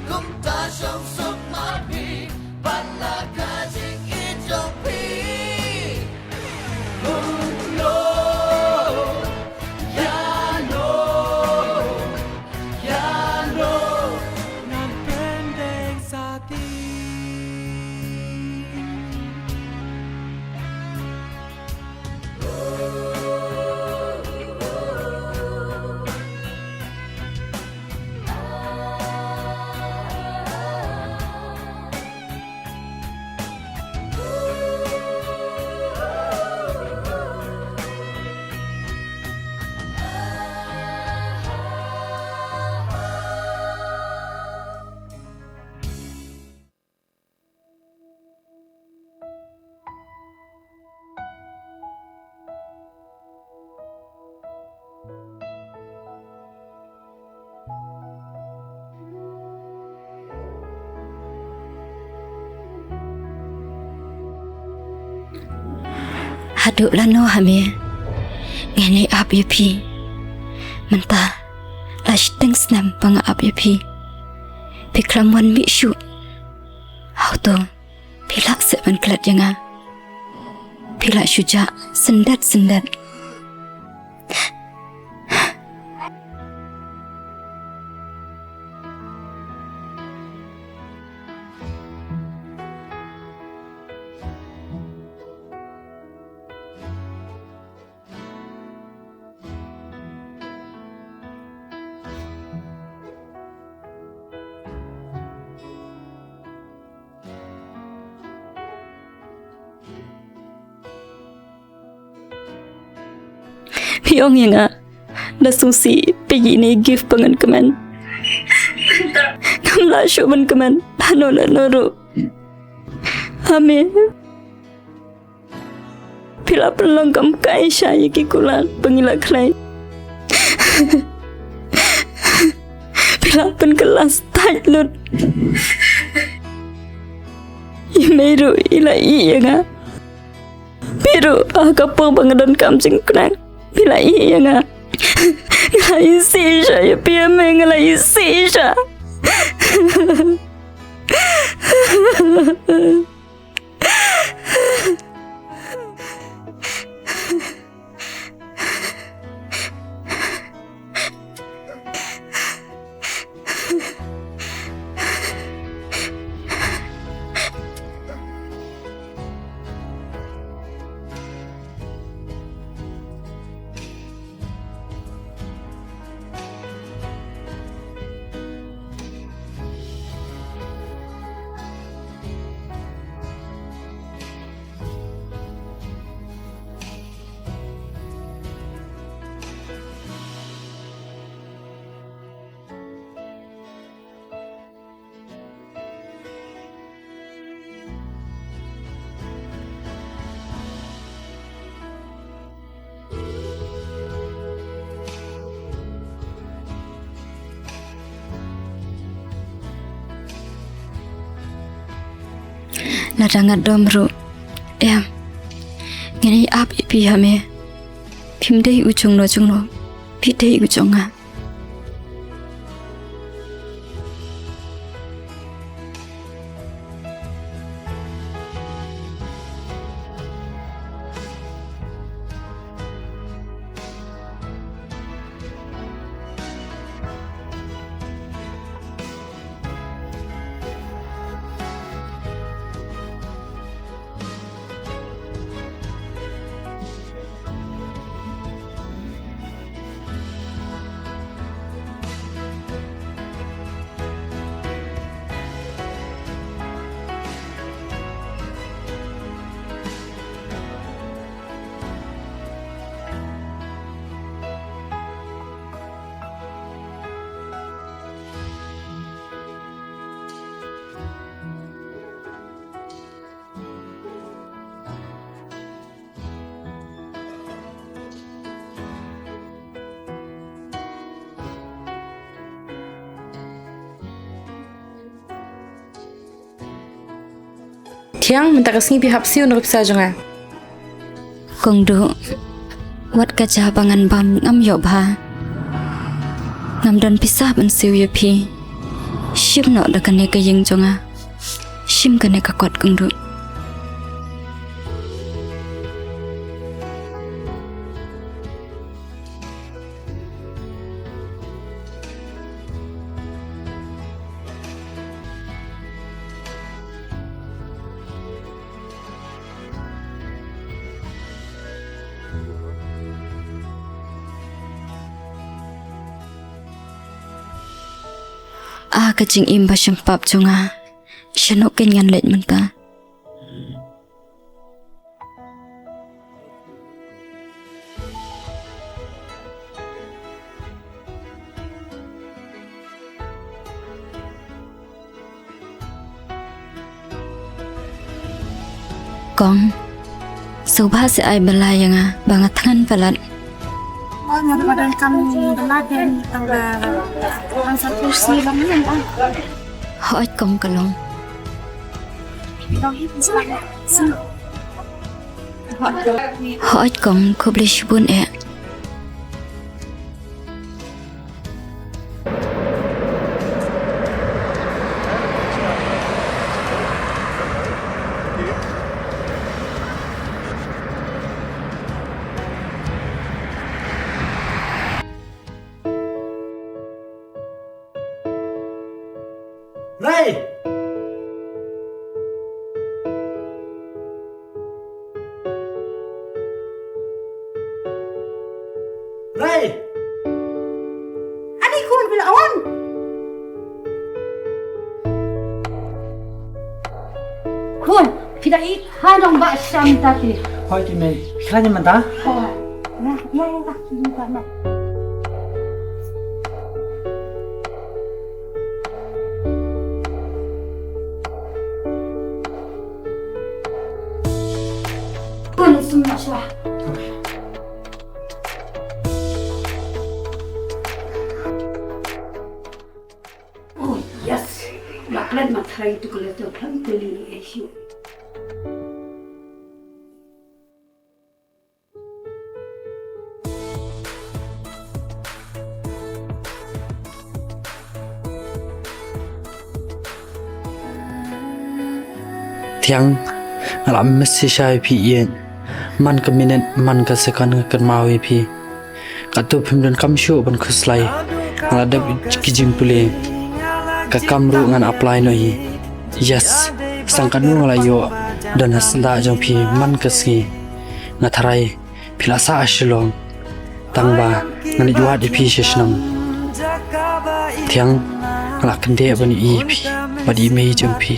Kumta shong suk ma phi bad la ka jingïeit jong phi. Kumno, ïano, ïano ngan pyndeng sa ti. Haduh lano ha me ngin ïai ap ïa phi? Mynta la shiteng snem ba nga ap ïa phi. phi khlem wan mih shuh. Hato phi lah seh ban klet ïa nga? Phi lah shu jah syndet syndet. Phi ong ïa nga, da sngewsih phi ïeh ïa une u gift ba ngan kmen. Ngam lah shuh ban kmen hano lano ruh. Hame, phi la pynlong kam kai sha ïa ki kular ba ngi la khlei. Phi la pynkylla stait lut. I mei ruh i la ïeh ïa nga. Phi ruh ha ka por ba nga donkam jingkyrkhu, phi la ïeh ïa nga. Nga la isih sha ïa phi, i mei, nga la isih sha. Lada nga dom ruh, em, ngan ïa ap ïa phi ha me. Phim dei u jongno jongno, phi dei u jong nga. Thiang, mynta ka sngi phi hap siew na ka pisa jong nga. Kong Duh, wat ka ja ba ngan bam ngam ïoh bha. Ngam don pisa ban siew ïa phi. Shim noh da kane ka ïing jong nga. Shim kane ka kot, Kong Duh. Ah, ka jingim ba shempap jong nga. Shano kein ngan leit mynta? Kong, sngewbha sa ai bylla ïa nga ba nga thngan palat. Ba nga ba donkam bylla, tang ba tang sa kursi ba nga. Hooid kong, ka long. Hooid kong, khublei shibun eh. Khun, phi da ïohi ha nongbah sha mynta phi? Hooid mei, phi khlaiñ mynta? Hooid. Na, na, na, na, na. Khun, sum na shuwa. Oh, yes. Ba klet ma trai tu klet tu klet tu li ni shu. Thiang, nga la message ïa phi ïa man ka minit, man ka second nga kynmaw ïa phi. Katto phim donkam shuh ban khuslai. Nga la dep ki jingpule. Ka kam ruh ngan apply noh hi. Yes. Sang kano nga la ïoh don ha syndah jong phi man ka sngi. Nga tharai phi la sah ha Shillong. Tang ba ngan ïoh wad ïa phi sha shnong. Thiang, nga la kyndit ban ïohi ïa phi bad ïa i mei jong phi.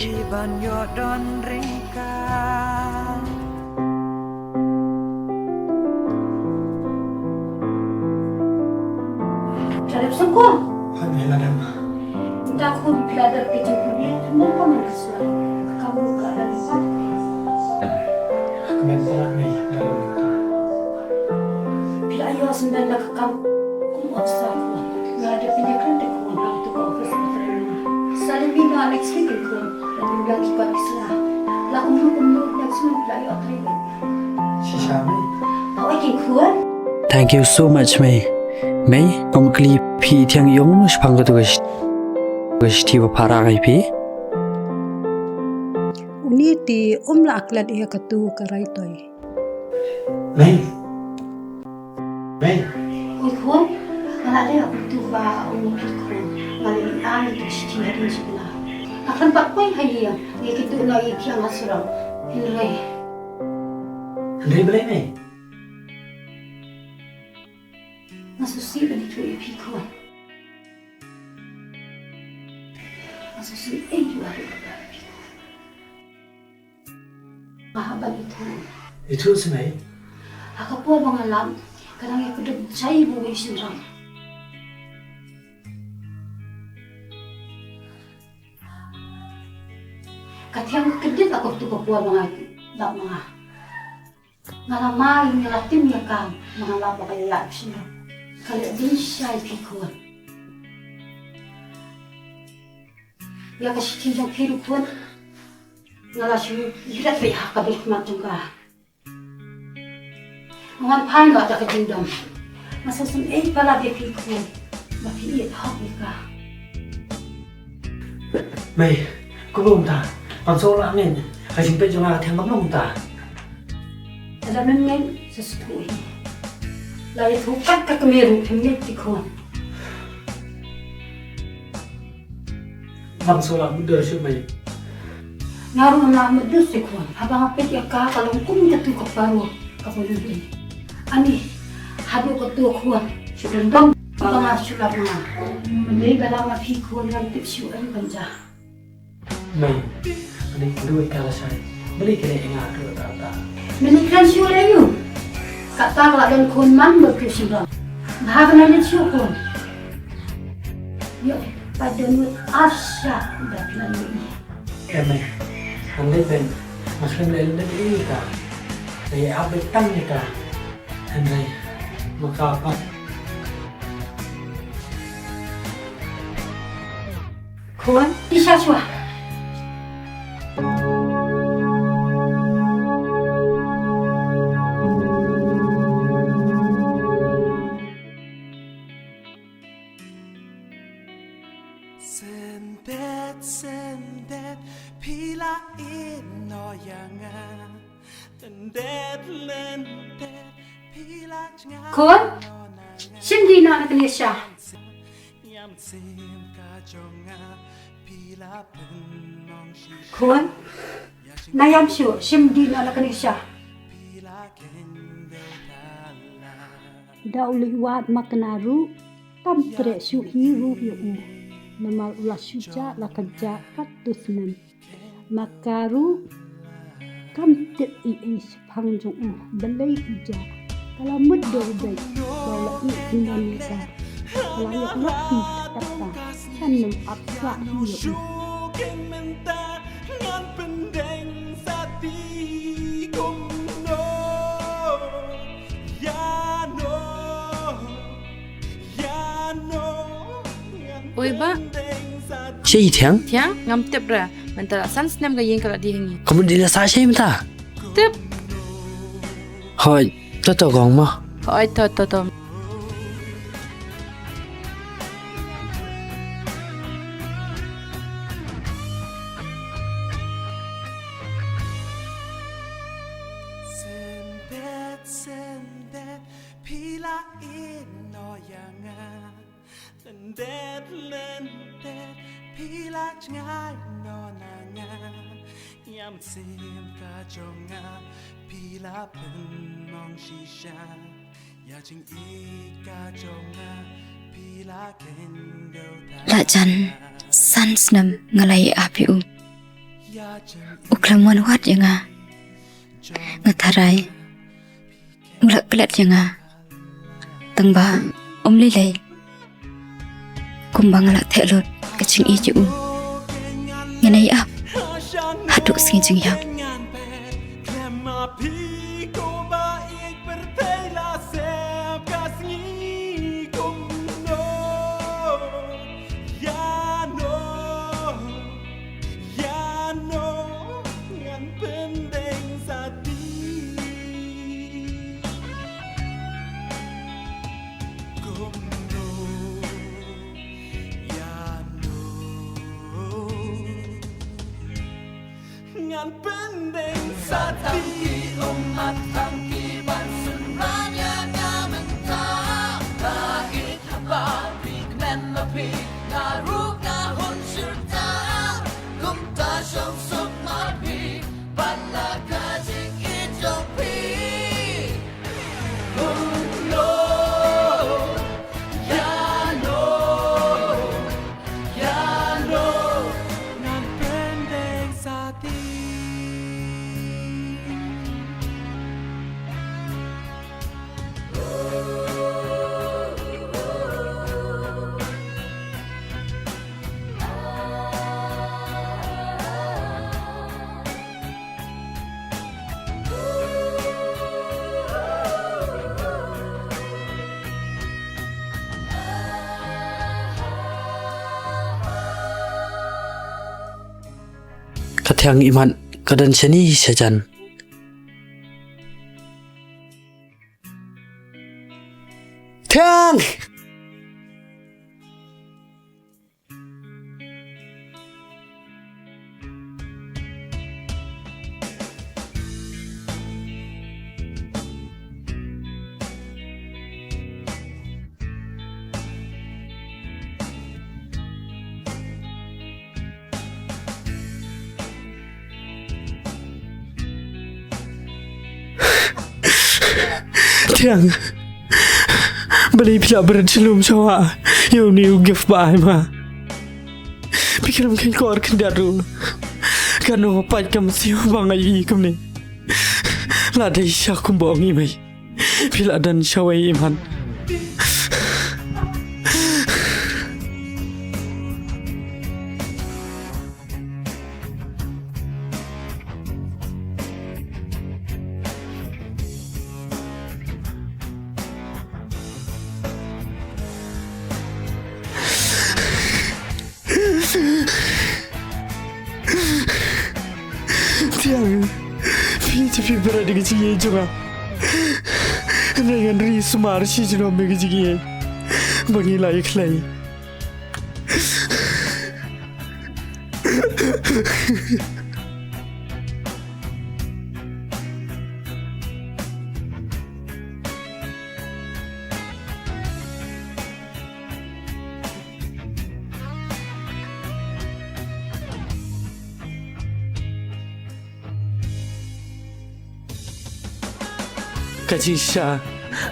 Ka dep sngewkhuh. Hooid mei, la dep. Nda khun phi la dep ka jingpule, mem pa man ka sla. Ka kam ruh ka la dep. Ka mem pa mei, la dep. Phi la ïoh sngewbha la ka kam kum officer khun. Nga la dep pynïakren te khun ha tu ka office ka training. Suddenly nga la explain khun. La dep ki pa ki sla. La kum ruh kum ruh la explain la ïoh training. Shisha mei. Ba oi ki khun. Thank you so much mei. Mei, ong kli phi Thiang ïong shaphang katu ka shi-, ka shithi ba pha rah ïa phi. Une te um lah klet ïa katu ka rai toi. Mei. Mei. Oi khun, nga la leh ïa katu ba ong ki khun. Nga la leh ïa katu shithi hadien shi bnai. Nga khlem pat poi ha ïing ïa katu na ïa Thiang ha surok. Hynrei. Hynrei balei mei? Nga sngewsih ban ïathuh ïa phi khun. Nga sngewsih ei ïa phi khun. Nga hap ban ïathuh. Ïathuh seh mei. Ha ka por ba nga lap, ka dang ïakynduh jai bad uwei u shynrang. Ka Thiang ka kyndit ha kato ka por ba nga lap ma nga. Nga la mad, nga la tim ïa ka, ma nga lap ba ka ïaid sha. Ka leh ding shai phi khun. Ïa ka shithi jong phi ruh khun. Nga la shu ïa rat beit ha ka bynta jong ka. Nga wan phai noh da ka jingdom. Nga sngewsih ei palat ïa phi khun. Ba phi ïeit hok ïa ka. Mei, kumno mynta? Ngam sngewlah ngeit. Ka jingpeit jong nga Thiang kumno mynta? Lada mem ngeit sa sngewthuh hi. La ïathuh kat ka kmie ruh phim ngeit te khun. Ngam sngewlah mutdur shuh mei. Nga ruh ngam lah mutdur shuh khun. Haba nga peit ïa ka ka long kum katu ka paro kaba ïohi. Ani haduh katu khun. Shu dang dang ba nga shu lap ma nga. Mynta ba la ma phi khun ngam tip shuh aïu ban jia. Mei, ani kynduh ïa ka lashai. Balei kane ïa nga kynduh ta ta. Mynta kren shuh lei ïa u. Kata ka la don khun man bad u shynrang. Bha ban leit shuh khun. Ïoh, pat don u asha da kren ïa u. Em mei. Ngan leit ben. Nga khlem leh lyndet ïa ka. Leit ap beit tang ïa ka. Hynrei ma ka pat. Khun, phi sah shuwa. Symdet, symdet, phi la ïehnoh ïa nga. Lyndet, lyndet, phi la jngai. Khun, shim dih noh na kane sha. Khun, na ïam shuh, shim dih noh na kane sha. Da u leit wad ma kane ruh, tam treh shuh hi ruh ïa u. Namar u la shu jah la ka jah katto snem. Ma ka ruh, Kam tip ei ei shaphang jong u, balei u ja. Ka la mut dur beit, ba la ïoh ïa u nongïalam. Ka la ïoh lok phi, kata ka san nym ap sah ïa u. Oi bah. Shei thiang? Thiang, ngam tip re. Mynta la san snem ka ïing ka la dih ha ngi. Ka mut dei la sah shei mynta. Tip. Hooid, to to kong mo. Hooid, to to to. Sngewbha, sngewbha, phi la ïehnoh ïa nga. Lyndet lyndet phi la jngai noh na nga. Ïa mynsiem ka jong nga phi la pynmong shisha. Ïa jingïeit ka jong nga phi la kyndew. La jan san snem nga la ïa ap ïa u. U khlem wan wad ïa nga. Nga tharai u la klet ïa nga. Tang ba um lei lei kumba nga la theh lut ka jingïeit ïa u. Ngan ïa ap haduh sngi jingïap. Ïa no ngan pyndeng sa ti. Kumno ïa no ngan pyndeng sa ti. Tang ki ummat tang ki ban synran ïa nga mynta. Ba ïeit haba phi kmen ma phi. Nga ruh nga hun shyrta. Kumta shong suk ma phi. Bad la ka jingïeit jong phi. Kumno ïa no ïa no ngan pyndeng sa ti. Ka thiang imat ka don shane shajan. Thiang! Thiang, balei phi la bret shlum shuwa ïa une u gift ba ai ma? Phi khlem kheiñ kor khyndiat ruh. Katno nga pait ka mynsiem ba nga ïohi kumne. La dei sha kumba ong i mei. Phi la don shawei imat. Thiang, phi, phi bret ïa ka jingïeit jong nga. Hynrei ngan ri sumar shi junom ïa ka jingïeit ba ngi la ïakhlei. Ka jingshisha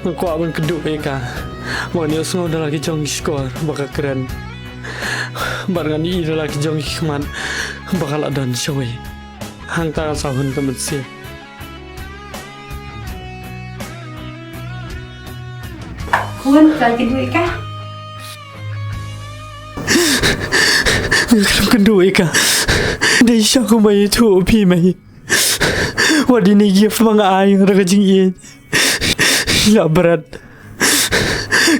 nga kwah ban kynduh ïa ka, ba ngan ïohsngew da la ki jong ki shkor ba ka kren, bad ngan ïohi da la ki jong ki khmat ba ka la don shawei. Hangta ka sawhun ka mynsiem. Khun, ka kynduh ïa ka. Nga khlem kynduh ïa ka. Dei sha kumba ïathuh phi mei. Wat ïa ine i gift ba nga ai da ka jingïeit. Ïa bret.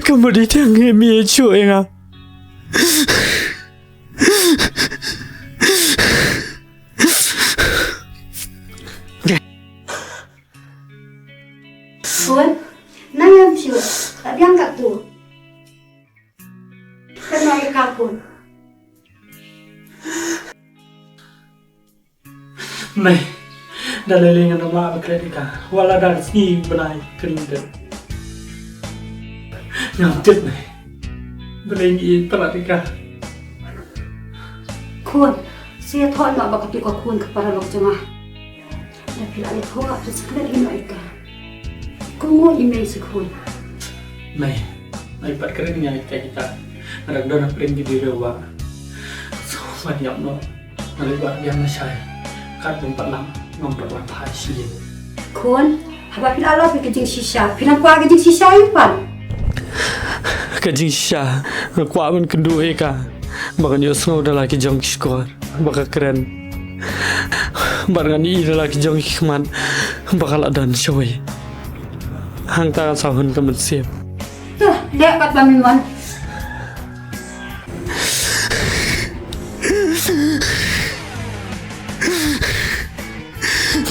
Ka mut i Thiang im ïeit shuh ïa nga. Khun, nang ngam shuh, la biang katto. Kynmaw ïa ka khun. Mei, da lei lei ngan ym lah ban klet ïa ka. Wat la da ka sngi bnai ka ring dep. Ngam tip mei. Balei ngi ïeit palat ïa ka. Khun, sa ïathoh noh ba katto ka khun ka paralok jong nga. Da phi la ïathoh, phi sa klet hi noh ïa ka. Kumno i mei sa khun. Mei, mei pat kren ïa kita kita. Nga dang don hapdeng ki briew ba. So, ban ïap noh. Nga leit wad biang lashai. Kat bym pat lam, ngam pat wan phai sha ïing. Khun, haba phi la lap ïa ka jingshisha, phi nang kwah ka jingshisha ïa u pat. Ka jingshisha, nga kwah ban kynduh ïa ka. Ba kan ïohsngew da la ki jong ki shkor ba ka kren. Bad ngan ïohi da la ki jong ki khmat ba ka la don shawei. Hangta ka sawhun ka mynsiem. To, leh pat ba men wan.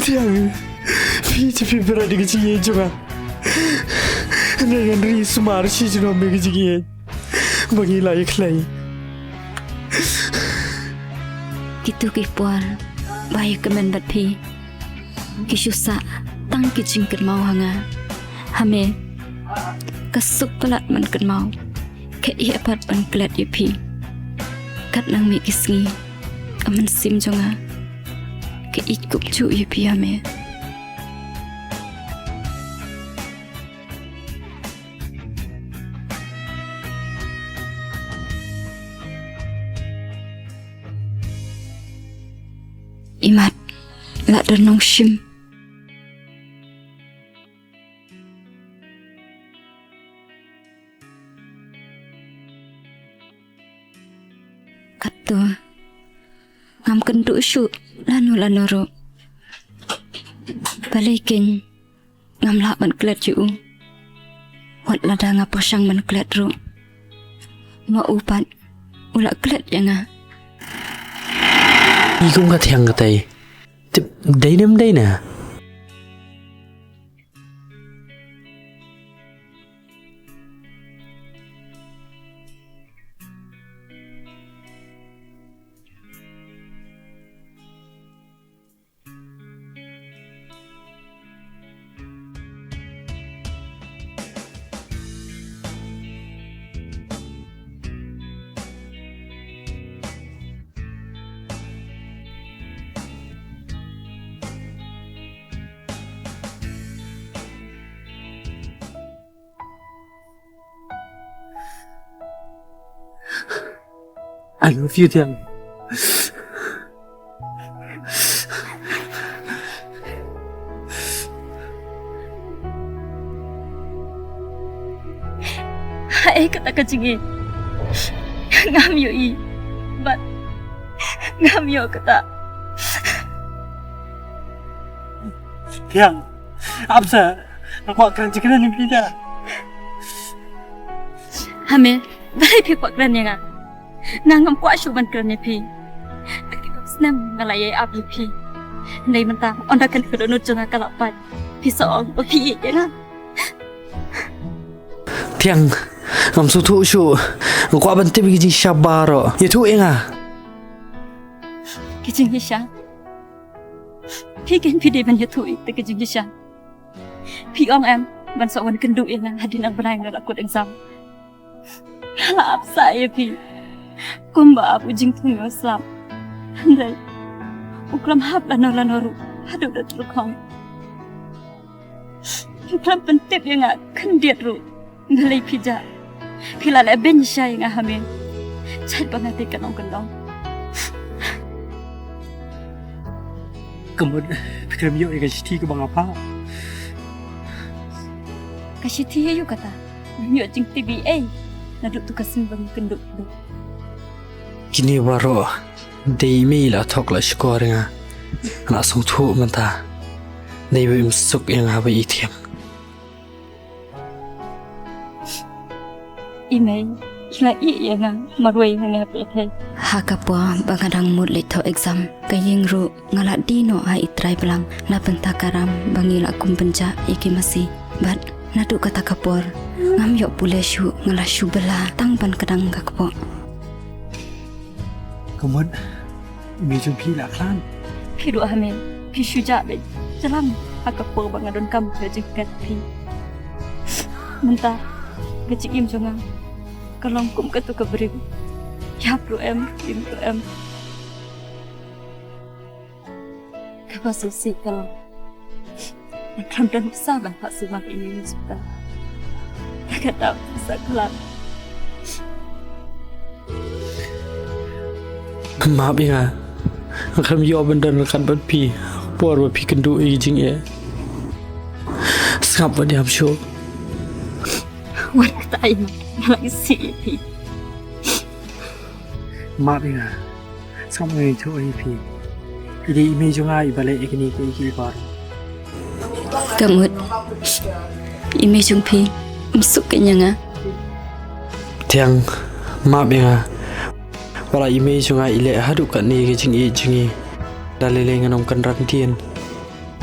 Thiang, phi, phi bret ïa ka jingïeit jong nga. Hynrei ngan ri sumar shi junom ïa ka jingïeit ba ngi la ïakhlei. Kito ki por ba ïa kmen bad phi ki shu sah tang ki jingkynmaw ha nga. Ha me ka suk palat ban kynmaw. Ka ïeh pat ban klet ïa phi. Kat nang mih ki sngi ka mynsiem jong nga ka ïeit kumjuh ïa phi ha me. Imat la don nongshim. Katto ngam kynduh shuh lano lano ruh. Balei keiñ ngam lah ban klet ïa u. Wat lada nga pyrshang ban klet ruh, ma u pat u la klet ïa nga. I kum ka Thiang katei. Tip dei ne ym dei ne? I love you, Thiang. Haei kata ka jingïeit? Ngam ïohi. Bad ngam ïoh kata. Thiang, ap sa, nga kwah kren jingkren ïa phi da. Ha me, balei phi kwah kren ïa nga? Nga ngam kwah shuh ban kren ïa phi. Te ki snem nga la ïai ap ïa phi. Hynrei mynta ynda kane ka dohnud jong nga ka la pait, phi sa ong ba phi ïeit ïa nga. Thiang, ngam sngewthuh shuh. Nga kwah ban tip ïa ki jingshisha baroh. Ïathuh ïa nga. Ki jingshisha? Phi keiñ phi dei ban ïathuh ïa kita ki jingshisha. Phi ong em ban sa wan kynduh ïa nga hadien nang bnai nga la kut exam. Nga la ap sah ïa phi kumba ap u jingthung ïa u slap. Hynrei u khlem hap lano lano ruh haduh da tyrkhong. Phi khlem pyntip ïa nga khyndiat ruh. Balei phi jah? Phi la leh beiñ shisha ïa nga ha me. Jait ba nga dei ka nongkyndong. Ka mut phi khlem ïoh ïa ka shithi kaba nga phah. Ka shithi aïu kata? Ngam ïoh jingtip ei ei naduh tu ka sngi ba ngi kynduh. Kine baroh dei i mei i la thok la shukor ïa nga. Nga la sngewthuh mynta. Dei ba im suk ïa nga ba i thiang. I mei i la ïeh ïa nga marwei nga nga pyrthei. Ha ka por ba nga dang mut leit thoh exam, ka ïing ruh nga la die noh ha i trai blang na bynta ka ram ba ngi la kum pynjah ïa ki masi. Bad naduh kata ka por ngam ïoh pule shuh, nga la shu bylla tang ban kdang ka kpoh. Ka mut i mei jong phi la khlad. Phi duh ha me, phi shu jah beit jlam ha ka por ba nga donkam ïa ka jingkyrkhu phi. Mynta ka jingim jong nga ka long kum kato ka briew, ïap ruh em, im ruh em. Kaba sngewsih ka long nga khlem don pisa ban phah sumar ïa ine i hospital. Nga kata pisa khlad. Map ïa nga. Nga khlem ïoh ban don ryngkat bad phi por ba phi kynduh ïa ki jingeh. Sngap bad ïam shuh. Wat kata ïa nga, nga la isih ïa phi. Map ïa nga. Sngap, nga ïathuh ïa phi. I dei i mei jong nga iba leh ïa kine kiei kiei baroh. Ka mut i mei jong phi im suk kein ïa nga. Thiang, map ïa nga. Wat la i mei jong nga i leh haduh katne ïa ka jingïeit jong ngi, da lei lei ngan ym kynran ktien.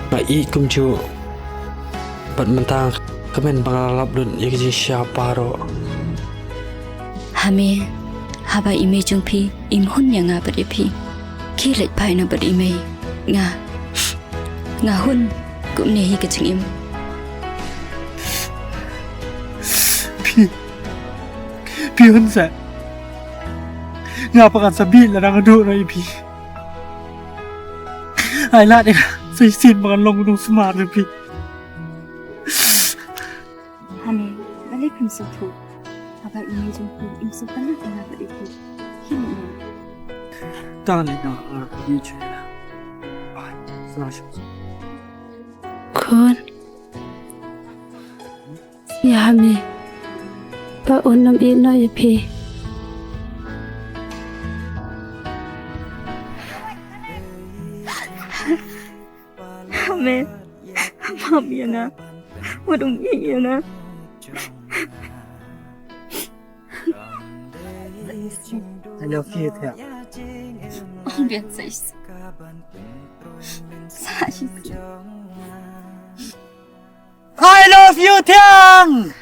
Nga ïeit kumjuh. Bad mynta kmen ba nga la lap lut ïa ka jingshisha baroh. Ha me, haba i mei jong phi im hun ïa nga bad ïa phi, khie leit phai noh bad i mei. Nga, nga hun kumne hi ka jingim. Phi, phi hun seh. Nga pat ngan sa bieit lada nga duh noh ïa phi. Ai lad ïa nga sa shisien ba ngan long u nongsumar jong phi. Hane, balei phim sngewthuh? Haba i mei jong phi im sngewtynnat ïa nga bad ïa phi. Khie leit noh. Tang leit noh, nga ïeit shuh ïa nga. Bye. Sa sngewsih. Khun. Ïa ha me. Ba un ym ïeh noh ïa phi. Ha me. Map ïa nga. Wat ym ïeh ïa nga. I love you, Thiang. Ong biang sa shisien. Sa shisien. I love you, Thiang.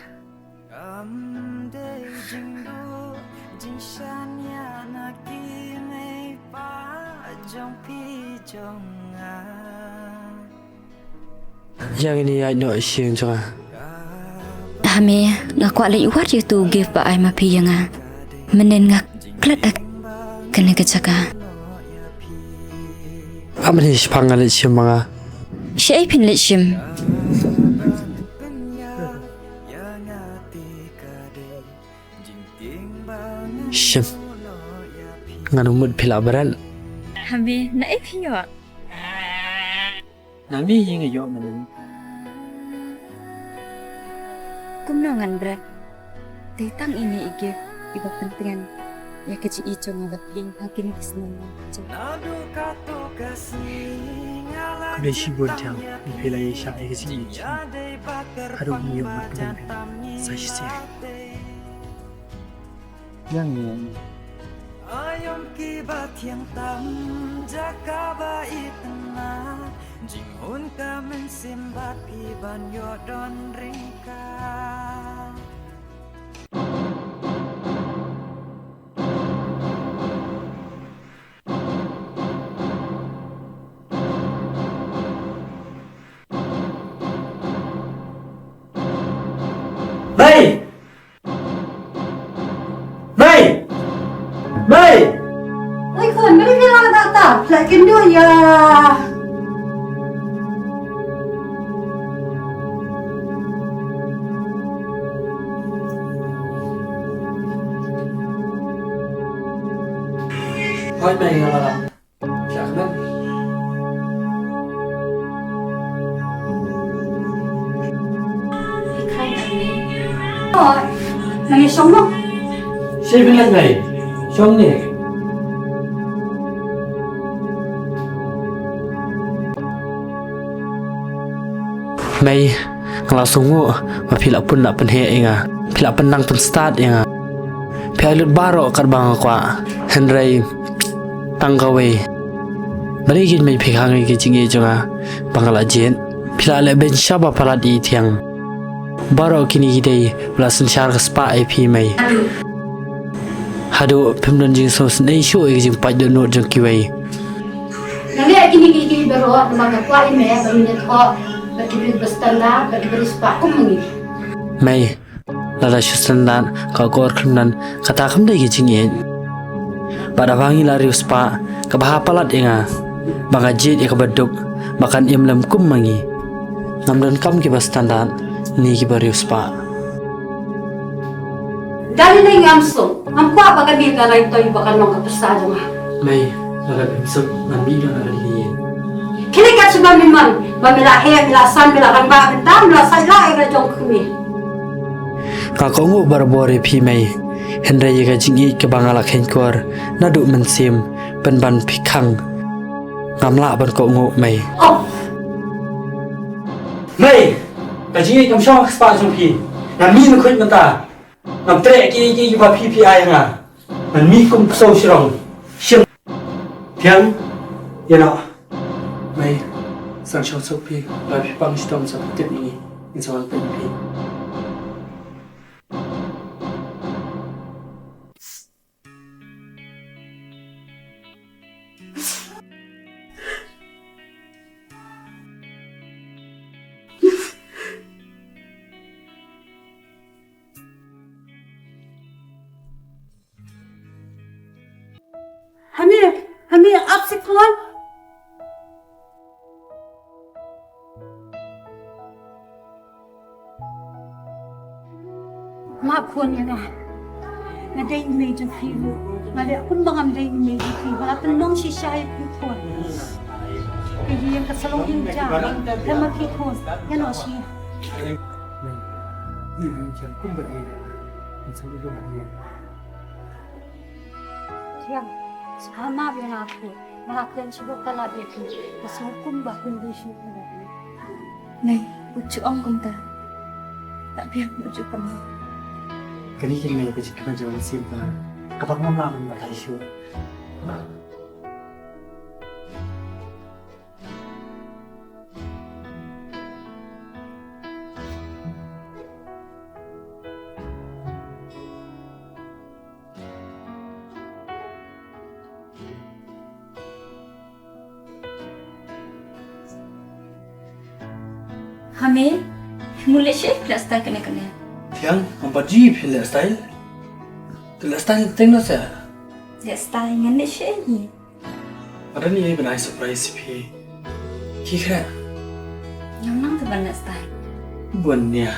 Ïa ngin ïaid noh sha ïing jong nga. Ha me, nga kwah leit wad ïa uto u gift ba ai ma phi ïa nga. Mynnin nga klet ha kane ka jaka. Am ni shipang nga leit shim ma nga. Shaei phin leit shim? Shim. Ngan ym mut phi la bret. Ha me, naei phi ïoh? Nang ne ïing ïoh mynnin. Kumno ngan bret? Dei tang ine i gift iba pyntngen ïa ka jingïeit jong nga bad ïing ha kine ki snem. Khublei shibun Thiang, phi la ïaishah ïa ka jingïeit jong nga. Haduh ngin ïoh bad pdeng pdeng sa shisien. Ïa ngi, ïa ngi. Aïom kiba thiang tam, jaka ba itynnat, jinghun ka mynsiem bad phi ban ïoh don ryngkat. Mei! Mei! Mei! Oi khun, balei phi la lap ta? Phi la kynduh ïa. Hooid mei, nga la lap. Sha khmat. Nang ïa shong noh. Sha ban leit, Mei. Shong ne. Mei, nga la sngewnguh ba phi la pynlah pynheh ïa nga. Phi la pynnang pynstad ïa nga. Phi ai lut baroh katba nga kwah. Hynrei tang kawei. Balei kein Mei phi khang ïa ka jingïeit jong nga ba nga la jied? Phi la leh beiñ shaba palat ïa i Thiang. Baroh kine ki dei ba la synshar ka spah ïa phi, Mei. Haduh phim don jingsngewsynei shuh ïa ka jingpait dohnud jong kiwei. Nga leh kine ki, ki baroh namar nga kwah ïa me ban ïathoh bad ki briew ba standard, bad ki briew spah kum ma ngi. Mei, lada shu standard ka akor khlem don, kata kam dei ka jingïeit. Bad haba ngi la riewspah, ka bha palat ïa nga ba nga jied ïa kaba duk ba kan im lem kum ma ngi. Ngam donkam kiba standard ne kiba riewspah. Dang ïa ngam suk, ngam kwah ba kane ka rai toi ba kan long ka pyrsa jong nga. Mei, lada phim suk, ngan mih noh na kane ka ïing. Kine kat shuwa me mon, ba me la heh, me la san, me la rangbah, mynta me la sait lah ïa ka jong kmie. Nga kohnguh barabor ïa phi, Mei. Hynrei ïa ka jingïeit kaba nga la kheiñkor naduh mynsiem, pynban phi khang. Ngam lah ban kohnguh, Mei. Oh! Mei, ka jingïeit kam shong ha ka spah jong phi. Ngan mih mynkhuid mynta. Ngam treh kiei kiei kiba phi phi ai ha nga. Ngan mih kum ksew shrong. Shim. Thiang, ïa noh. Mei, san shong suk phi. Ba phi pang shitom sa phi tip ïa ngi. Ngin sa wan peit ïa phi. Hami, hami, ap sikon. Map khun ïa nga. Nga dei i mei jong phi ruh. Nga leh kumba ngam dei i mei jong phi. Nga la pynlong shisha ïa phi khun. Ka ïing ka sa long ïing jam. Te ma phi khun. Ïa noh shi. Thiang, sngewmap ïa nga khun. Nga la kren shu bok ka lad ïa phi. Nga sngew kumba phi dei shuh ïa nga. Nei, u ju ong kumta. Lah biang u ju kynmaw. Kane kein Nei ka jingkmen jong nga shisha. Kaba ngam lah ban batai shuh. Hami, mu leh shi lifestyle kane kane. Thiang, ngam pat ju phi lifestyle. Te lifestyle teng no sa. Lifestyle ngan leh shi. Ada ni ban ai surprise phi. Ki khreh. Ngam nang te ban lifestyle. Bun nia.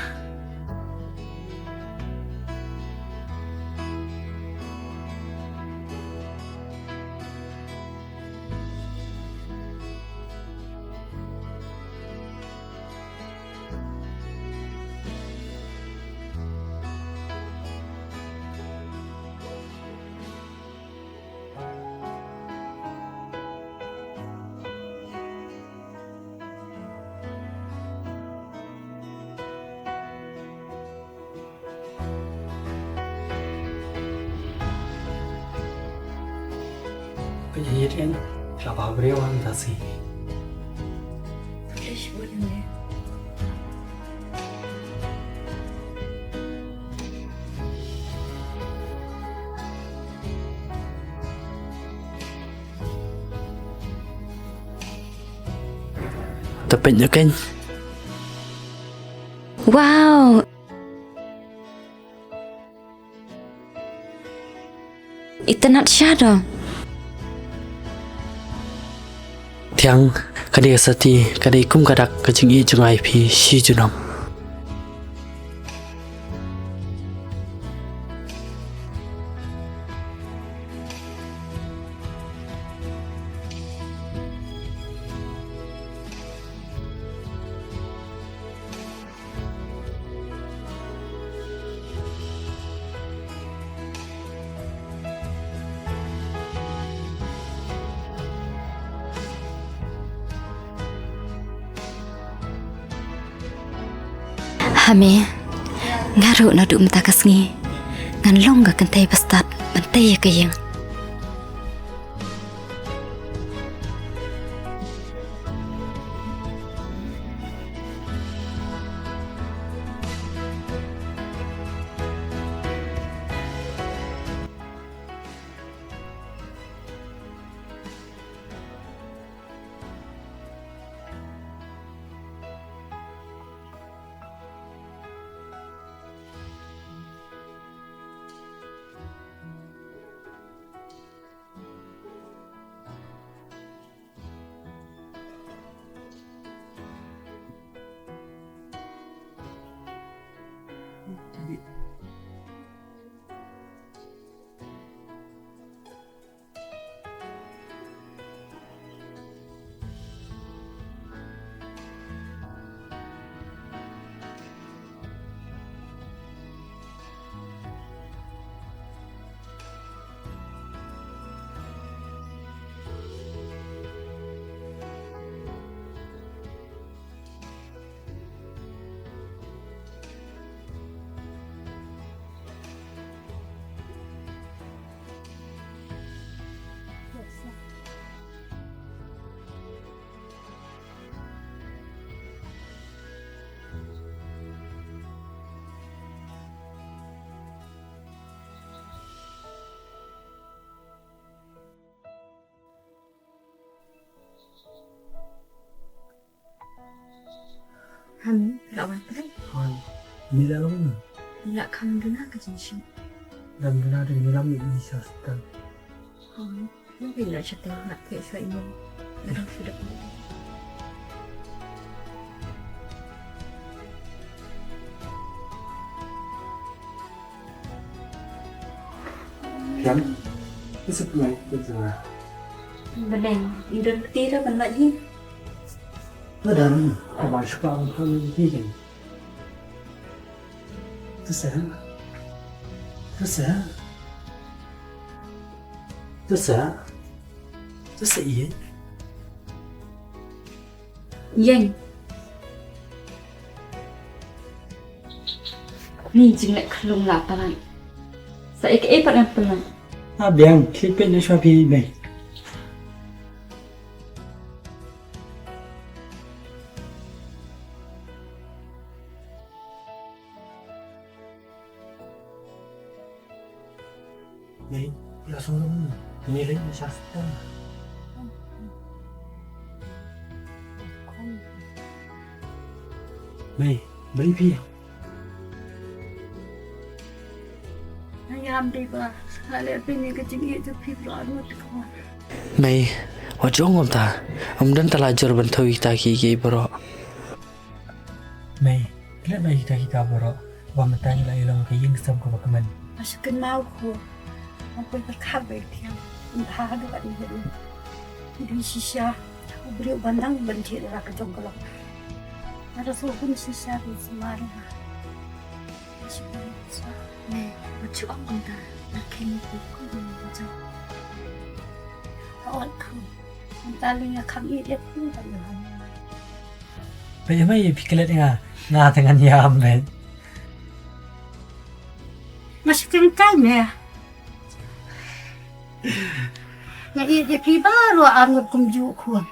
Pynhiar ïa nga, sha ba briew ang da si. To peit noh kein. Wow. Itynnad sha do. Thiang, ka dei ka sati, ka dei kum ka dak ka jingïeit jong nga ïa phi shi junom. Hame, nga ruh naduh mynta ka sngi ngan long ka kynthei ba stad ban tei ïa ka ïing. Han, la wan pynai. Han, ni la long na? Ni la kham duna ka jingshisha. Dang duna dang ni lam ni sa setan. Han, ni la shata nak ke sa ini. Dang sudah. Kan? Ni sepenai tu tu. Beneng, indon peti dah benai ni. Dah dah ni, kabar suka orang kau ni kan. Tu sah. Tu sah. Tu sah. Tu sah iya. Ïeng. Ni jingleh khlung la palat. Sa ïa kaei pat ngan pynlong. Ah, biang, clip pet na shwa phi mei. Mei, ïa song dong. Ni lei ni shasta. Mei, beri phi. Ngam dei ba nga leh phi ni ka jingïeit jong phi baroh arngut ko. Mei, wat jong kumta. Ym don tala jur ban thew ïa kita ki, ki baroh. Mei, klet noh ïa kita kita baroh. Ba mynta ngi la ïalong ka ïing sem kaba kmen. Nga shu kynmaw ko. Nga poi pyrkhat ba ïa thiang. Ym bha haduh katne katne. Dei shisha u briew ban dang ban jied ïa la ka jong ka long. Nga da shu hun shisha dei sumar ïa nga. Nga shu pynlong shisha. Mei, wat shu ong kumta. Nga khein ïa phi kum u briew ban jong. Ka ot ko. Mynta lei nga kham ïeit ïa phi ban ïa. Peit ïa mei, phi klet ïa nga. Nga te ngan ïam beit. Nga shu kynkai me. Nga ïeit ïa phi baroh arngut kumjuh khun.